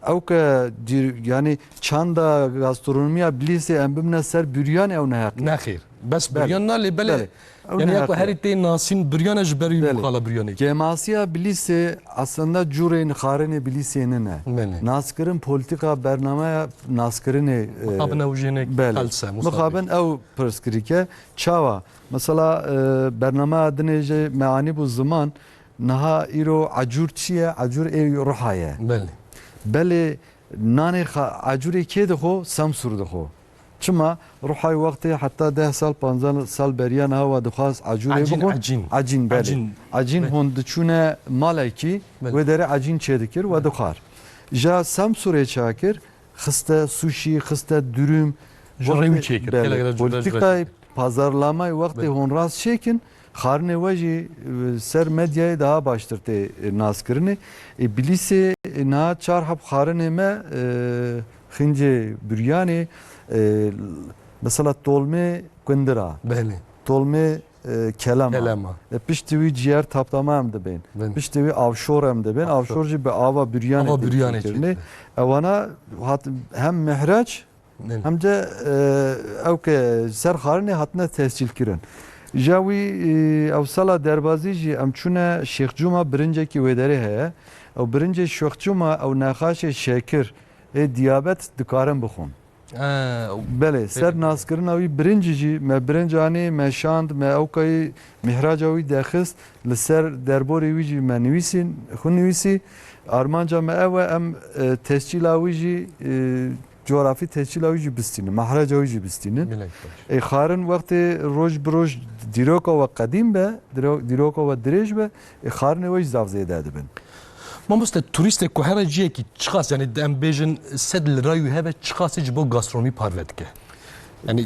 ew ke dîr- yanî çanda gastronomiya Bilîsê em bimine ser büryanê ew neheqî. Nexêr. Bes Belê. Büryan na lê belê. Belê. Ew Yani ya neheqî. ku herî tê nasîn Büryan e ji ber wî Belê. mixala Büryanê. Kêmasiya Bilîsê aslında curên xarinê Bilîsê nine. Belê. Naskirin politika bernameya naskirinê. e, Mixabin ew jênek belê. Qelse, Musa Mixabin ew pirsgirîke. Çawa? Mesela e, bernameya dinê jê me anî bû ziman. Niha îro ecûr çi ye? Ecûr ê ruha ye. Belê. Belê nanê xa- ecûrê kê dixo? Semsûr dixo. Çima? Ruhay wextê heta deh sal, panzdeh sal beriya niha we dixwaz ecûrê Ecîn, bixwe. ecîn. Ecîn, belê. Ecîn. Ecîn Belê. hûn diçûne malekî, Belê. wê derê ecîn çêdikir, we dixwar. Ja Semsûrê çakir, xiste suşî, xiste dürüm. Ji rê wî çêkir. Belê. Gelek re cû- Politikayê pazarlamay wextê Belê. hûn rast çêkin, xarinê we jî e, ser medyayê daha baştir tê e, naskirinê. E, Bilîsê e, niha çar heb xarinê me e, xincê büryanê e, mesela tolmê kundira, Belê. tolmê e, kelema. Kelema. E, piştî wî ciyer taptama em dibên. Belê. Piştî wî avşor em dibên. Avşor. Avşor jî bi ava büryanê Ava büryanê tê çêkirinê. çêkirin. Ewana hat, hem mihrac Belê. hem de e, ew ke ser xarinê hatine tescîl kirin. Ja wî e, ew sala derbazî jî em çûne Şêxcûma birincekî wê derê heye. Ew birincê Şêxcûma ew nexaşê şekir ê diyabet dikarin bixwin. Ha, Belê, ser naskirina wî birincî jî me birinc anî, me şand, me ewkayî mîhraca wî dexist, li ser derborê wî jî me nivîsîn, xwe nivîsî. Armanca me ew e, em e, tescîla wî jî, e, coğrafî tescîla wî jî bistînin, mehreca wî jî bistînin. Gelek baş. Ê xarin wextê roj bi roj dîroka we qedîm be, dîro- dîroka we dirêj be, ê xarinê we jî zaf zêde dibin. Mamoste, turîstek ku here ciyekî çiqas, yani em bêjin sed lira wî hebe çiqasê ji bo gastronomî parve dike? Yani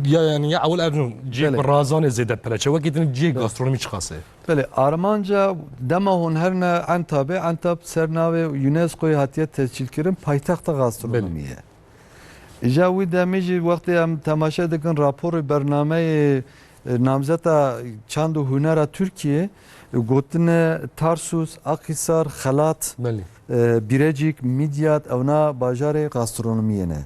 ya yani ya ewil ev ciyek Belê. bi razanê zêde pire çe. Wekî din ciyek Belê. Gastronomî çiqasê? Belê, armanca dema hûn herine Entabê, Entab ser navê UNESCOyê hatiye tescîlkirin, paytexta gastronomiyê ye. Îja wî demê jî wextê em temaşe dikin raporê bernameyê e, namzeta çand û hunera Tirkiyê, e, gotine Tarsus, Akhisar, Xelat, Belê. e, Birecik, Midyat, ewna bajarê gastronomiyê ne.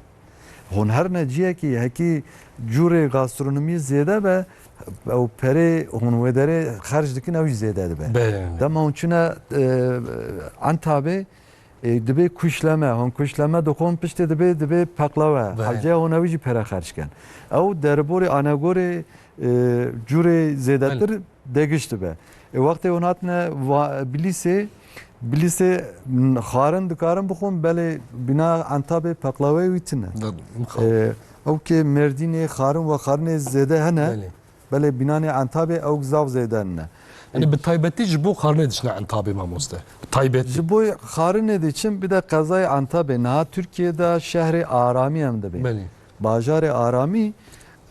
Hûn herine ciyekî hekî cûrê gastronomiyê zêde be, ew perê hûn wê derê xerc dikin ew jî zêde dibe. Belê. Dema hûn çûne e, Entabê, e, dibê kuşleme, hûn kuşleme dixwin piştê dibê, dibê peqlawe. Belê. Hewce hûn ew jî pere xerc ken. Ew derborê anegorê e, cûrê zêdetir degiş dibe. E, wextê hûn hatine va- Bilîsê, Bilîsê n- xarin dikarin bixwin, belê bîna Entabê peqlaweyê wî tune. E, ew kê Mêrdînê xarin we xarinê zêde hene, Belê. belê bînanê Entabê ew zaf zêde ne. Yani bi taybetî ji bo xarinê diçine Entabê mamoste. Bi taybetî. Ji bo xarinê diçin, bir de qezayê Entabê. Niha Tirkiyê de şehrê Aramî em dibê. Belê. Bajarê Aramî,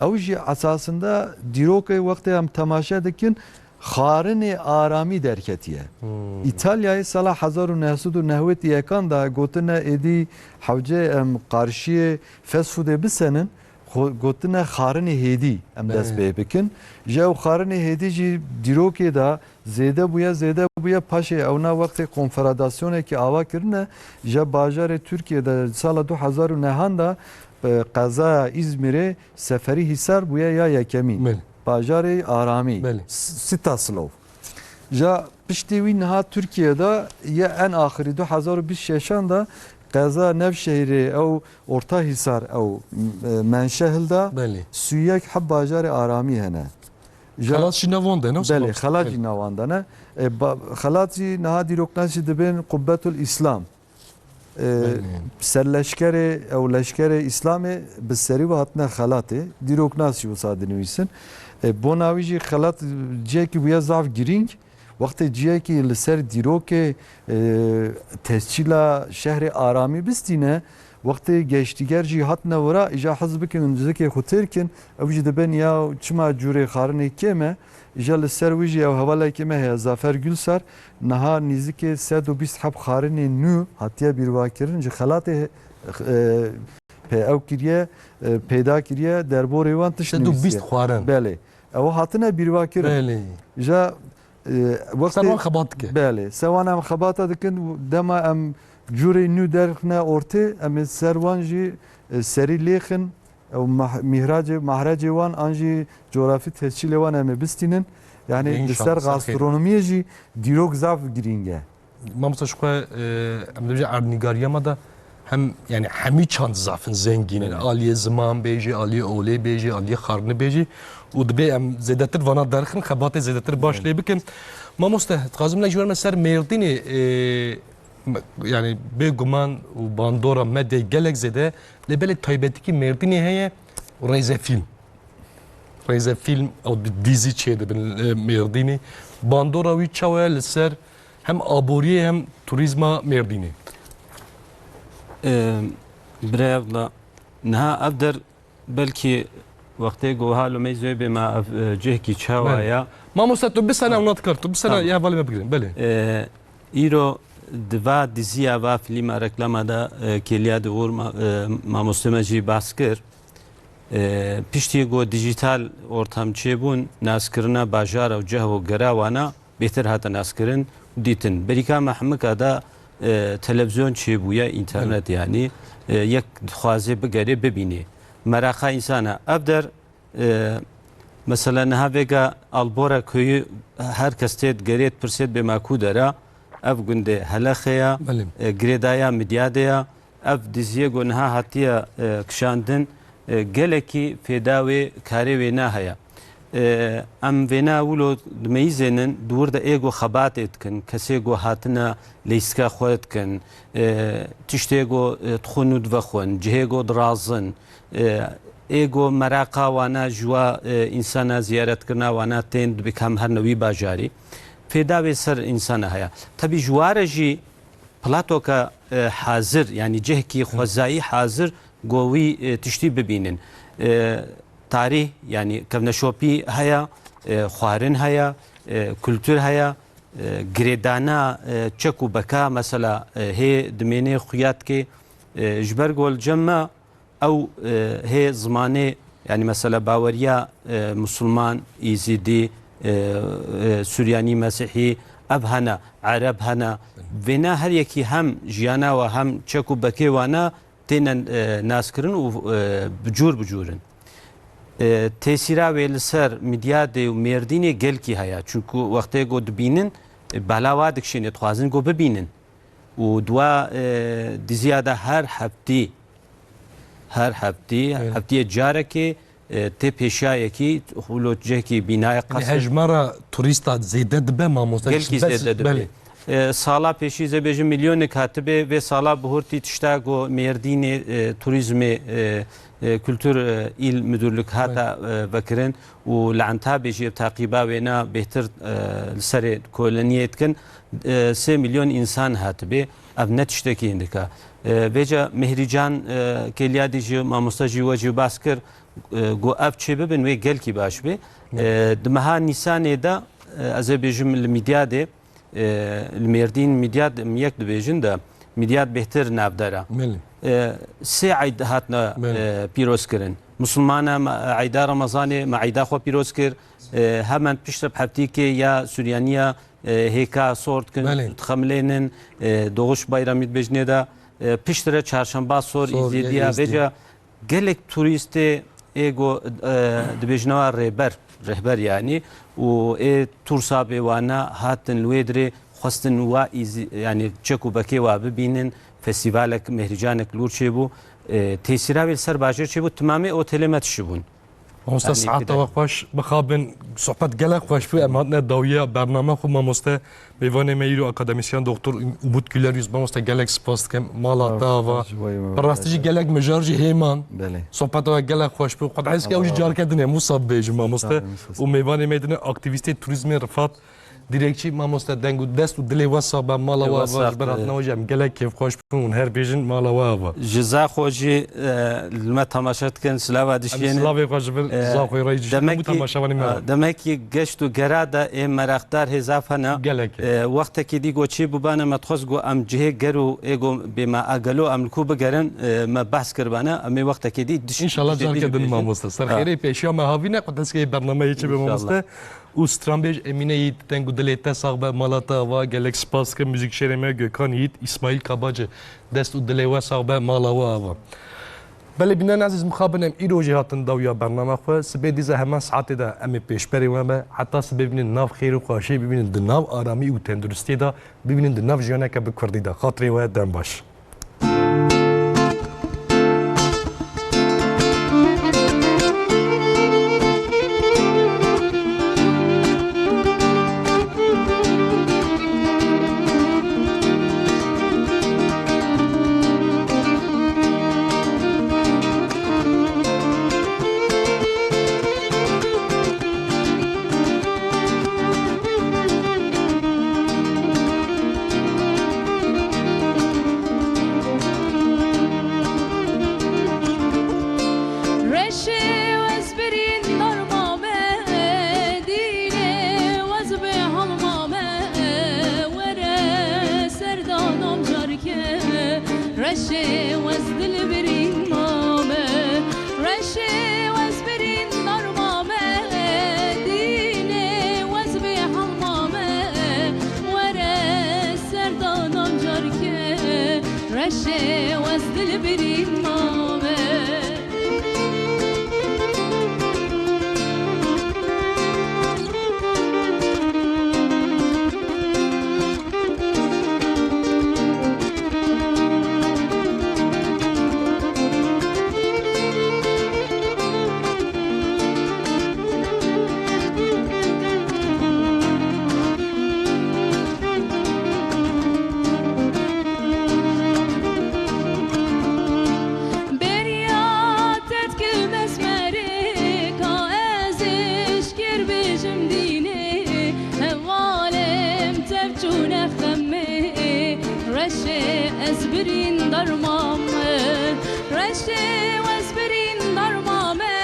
ew jî esasında dîrokê wextê em temaşe dikin, xarinê Aramî derketiye. Îtalyayê sala hezar û neh sed û newid û yekan de gotine êdî hewce em qarşiyê fast foodê bisenin, xwe- gotine xarinê hêdî em dest pê bikin. Ji ew xarinê hêdî jî dîrokê de zêde bûye, zêde bûye. Paşê ewna wextê konfederasyonekî ava kirine, ji bajarê Tirkiyê de sala du hezar û nehan de, e, qezaya Îzmîrê Seferî Hîsar bûye ya yekemîn. Belê. Bajarê Aramî. Belê. S- Sitaslov. Ja piştî wî niha Tirkiye de ye en axirî du hezar û bîst şeşan de qeza Nevşehirê ew Orta Hîsar ew e, menşe hilda. Belê. Sûyek heb bajarê Aramî hene. Ja- Xelat jî nevan de ne? Belê, Xelat jî nevan de ne. E, ba- Xelat jî niha dîroknasî dibên Qubbetul Îslam. E, Belê. Serleşkerê ew leşkerê Îslamê bi serî ve hatine Xelatê. Dîroknasî wisa dinivîsin. E, bona wî jî Xelat ciyekî bûye zaf girîng. Wextê ciyekî li ser dîrokê e, tescîla şehrê Aramî bistîne, wextê geştîger jî hatine wira, îja hez bikin zikê xwe têr kin, ew jî dibên ya çima cûrê xarinê kêm e, îja li ser wî jî ew hevalekê me heye Zafer Gülsar, niha nîzikê sed û bîst heb xarinê nû hatiye bîrvakirin ji Xelatê e, pê ew kiriye, e, peyda kiriye, derborê wan tişt nivîsiye. Sed û bîst xwarin. Belê. Ew hatine bîrva kirin. Belê. Ja, e, wextê Ser wan xebat dike. Belê. Ser wan em xebata dikin, dema em cûrê nû derxine ortê, em ê ser wan jî, e, serî lêxin, ew mah-, mîhracê, mahrecê wan an jî cografî tescîlê wan em ê bistînin. Yanî li ser, înşallah, ser xêr, gastronomiyê jî dîrok zaf girîng e. Mamosta, ji xwe, e, em dibêjin erdnîgariya me de hem, yanî hemî çand zaf in, zengîn in. Evet. Aliyê ziman bêjî, aliyê olê bêjî, aliyê xwarinê bêjî û dibê em zêdetir vana derxin, xebatê zêdetir baş, evet, lê bikin. Mamoste, dixwazim lê ji we me ser Mêrdînê, e, me-, yanî bêguman û bandora medyayê gelek zêde, lê belê taybetikî Mêrdînê heye, Rêzefîlm. Rêzefîlm, ew di-, dîzî çêdibin, e, Mêrdînê. Bandora wî çawa ye li ser hem aboriyê hem turîzma Mêrdînê? E, Birê Evla, niha ev der belkî wextê ku wiha lo me zê bê me ev, e, cihekî çawa, belê, ye? Mamoste, tu bisene, evet, ew nadikar, tu bisene, tamam, ya hevalê me bigirin, belê. E, îro di va diziya, va fîlma, reklama de, e, kêliya di wir ma-, e, mamoste me jî behs kir. E, piştî ku dijîtal ortam çêbûn, naskirina bajara û cih û gera wana bêhtir hate naskirin û dîtin. Berîka me hemika de, e, televîzyon çêbûye, înternet, evet, yanî, e, yek dixwaze bigerê bibînê. Meraqa însana. Ev der, e, mesela niha vêga Albora köyü her kes tê digerê, dipirsê bê me ku dera, ev gundê Helexe ya, belê, e, girêdaya Midyadê ya, ev diziyê ku niha hatiye, e, kişandin, e, gelekî fêda wê karê wêna heye. E, em vêna wilo dimeyîzênin, di wir de ê ku xebatê dikin, kesê ku hatine leyîstika xwe dikin, e, tiştê ku, e, dixwin û divexwin, cihê ku dirazin, e, ê ku meraqa wana ji wa, e, însana ziyaretkirina wana tên dibik hem her newî bajarî. Fêda wê ser însana heye. Tebî ji ware jî platoka, e, hazir, yanî cihekî xwezayî hazir, ku wî, e, tiştî bibînin. E, tarîh, yanî kevneşopî heye, e, xwarin heye, e, kultur heye, e, girêdana, e, çek û beka, mesela, e, hê dimênê xuya dikê, e, ji ber ku li cem me ew, e, hê zimanê, yanî mesela baweriya, e, Musulman, Îzîdî, e, e, Suryanî, Mesîhî, ev hene, Ereb hene. Vêna her yekî hem jiyana we hem çek û bekê wana têne, e, naskirin û, e, bi cûr bi cûr in. E, tesîra wê li ser Midyadê û Mêrdînê gelkî heye. Çunku wextê ku dibînin, e, bala wa dikişîne, dixwazin ku bibînin. Û di wa, e, diziya de her heftî, her heftî, evet, heftiyê carekê, e, tê pêşiyayekî, xulotcehekî, bînayê, yanî qesr, hejmara turîsta zêde dibe, mamoste? Gelkî bes zêde dibe. Belê. E, sala pêşî zê bêjin milyonek hatibe, vê sala bihurtî tişta ku Mêrdînê, e, turîzmê, e, e, Kültür, e, İl Müdürlük hata, evet, e, vekirin û li Entabê jî ev taqîba wêna bêhtir, e, li serê koloniyê dikin. E, sê milyon însan hatibê. Ev ne tiştekî hindik e. E, vêca Mehrîcan, e, Kêliyadî jî, mamoste jî we jî behs kir, e, got ev çê bibin wê gelkî baş bê. E, di meha Nîsanê de, e, ez ê bêjim li Midyadê, e, li Mêrdîn, Midyad, em yek dibêjin de, Midyad bêhtir navdar e. Belê. E, sê eyd hatine, belê, e, pîroz kirin. Musulmana me eyda Remezanê, me eyda xwe pîroz kir. E, hemen piştre bi heftîkê ya Suryaniya, e, hêka sor dikin, belê, dixemilênin, e, Doğuş Bayramı dibêjinê de, e, piştre çarşemba sor, sor, Îzîdiya, Îzîdiya. Vêca gelek turîstê ê go, e, dibêjine wa rêber, rehber yanî, û ê Tursa bê wana hatin li wê dirê xwestin wa îzî, yanî çek û bekê wa bibînin, festîvalek, mehrîcanek li wir çêbû, e, tesîra wê li ser bajêr çêbû, timamê otelê me tişibûn. Mamoste, yanî saeta we xweş, bixabin, sohbet gelek xweş bû, em hatine dawiya bername xwe, mamoste. Mêvanê me îro akademîsyen doktor Umut Gülerius, mamoste gelek spas dikim. Mala te ava. Bi rastî jî gelek mijar jî hê man. Belê. Sohbeta we gelek xweş bû. Xwedayê ew jî careke din ê wisa bibêjim, mamoste. Û mêvanê me dine aktîvîstê turîzmê Rifat Dîrekçî mamoste, deng û dest û dilê we sax be, mala we ava, ji ber hatina we jî em gelek kêfxweş bûn, hûn her bêjin mala we ava. Ji za xwe jî, e, li me temaşe dikin, silava dişiyêne. Silavê xwe ji vir, e, za xwe re jî ji hemû temaşevanê me re. Demek ki geşt û gera de ê meraqdar hê zaf hene. Gelek. E, wextekî dî go çê bûbane me dixwest go em cihê ger û ê go bê me agelo em li ku bigerin, e, me behs kiribane, em ê wextekî dî diş-, înşallah carke din mamoste. Ser xêrê pêşiya me havîne, qudeskê bernameyê çi be mamoste. Û stranbêj Emîne Yiğit, deng û dilê te sax be, mala te ava, gelek spas dikim. Muzîkşêrê me Gökhan Yiğit, Îsmaîl Kabaci, dest û dilê we sax be, mala we ava. Belê bînerên ezîz, mixabin em îro jî hatin dawiya bernama xwe. Sibê dîsa heman saetê de em ê pêşberê we be. Heta sibê bibînin nav xêr û xweşiyê, bibînin di nav aramî û tenduristiyê de, bibînin di nav jiyaneke bi kurdî de. Xatirê we dem baş. Reşê wez birîn darma me, dînê wez bi halma me, were serdanam carke. Reşê wez dil birîn ma me, reşê wez birîn darma me, dînê wez bi halma me, were serdanam carke. Reşê wez dil birîn ma me. Beriya te dikim ez merê, ka ez eşkêr bêjim dînê, hevalê min tev çûne xemê, reşê ez birîn darma me, reşê wez birîn darma me,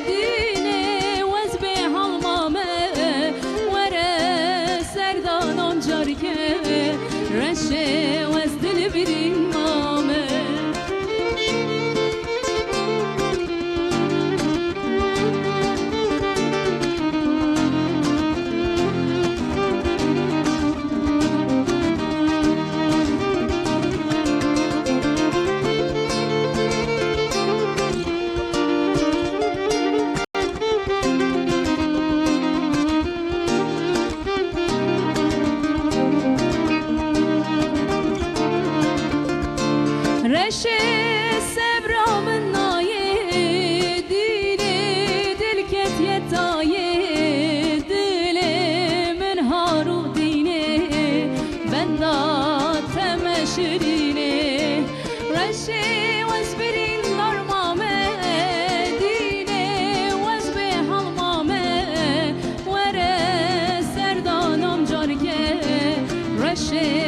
dînê wez bê halma me, were serdanan carke, reşê wez dil birîn ma me. Reşê sebra min nayê, dîlê dil ketiye tayê, dilê min har û dînê, benda te me şirînê. Reşê wez birîn darma me, dînê wez bê halma me, were serdanam carke, reşê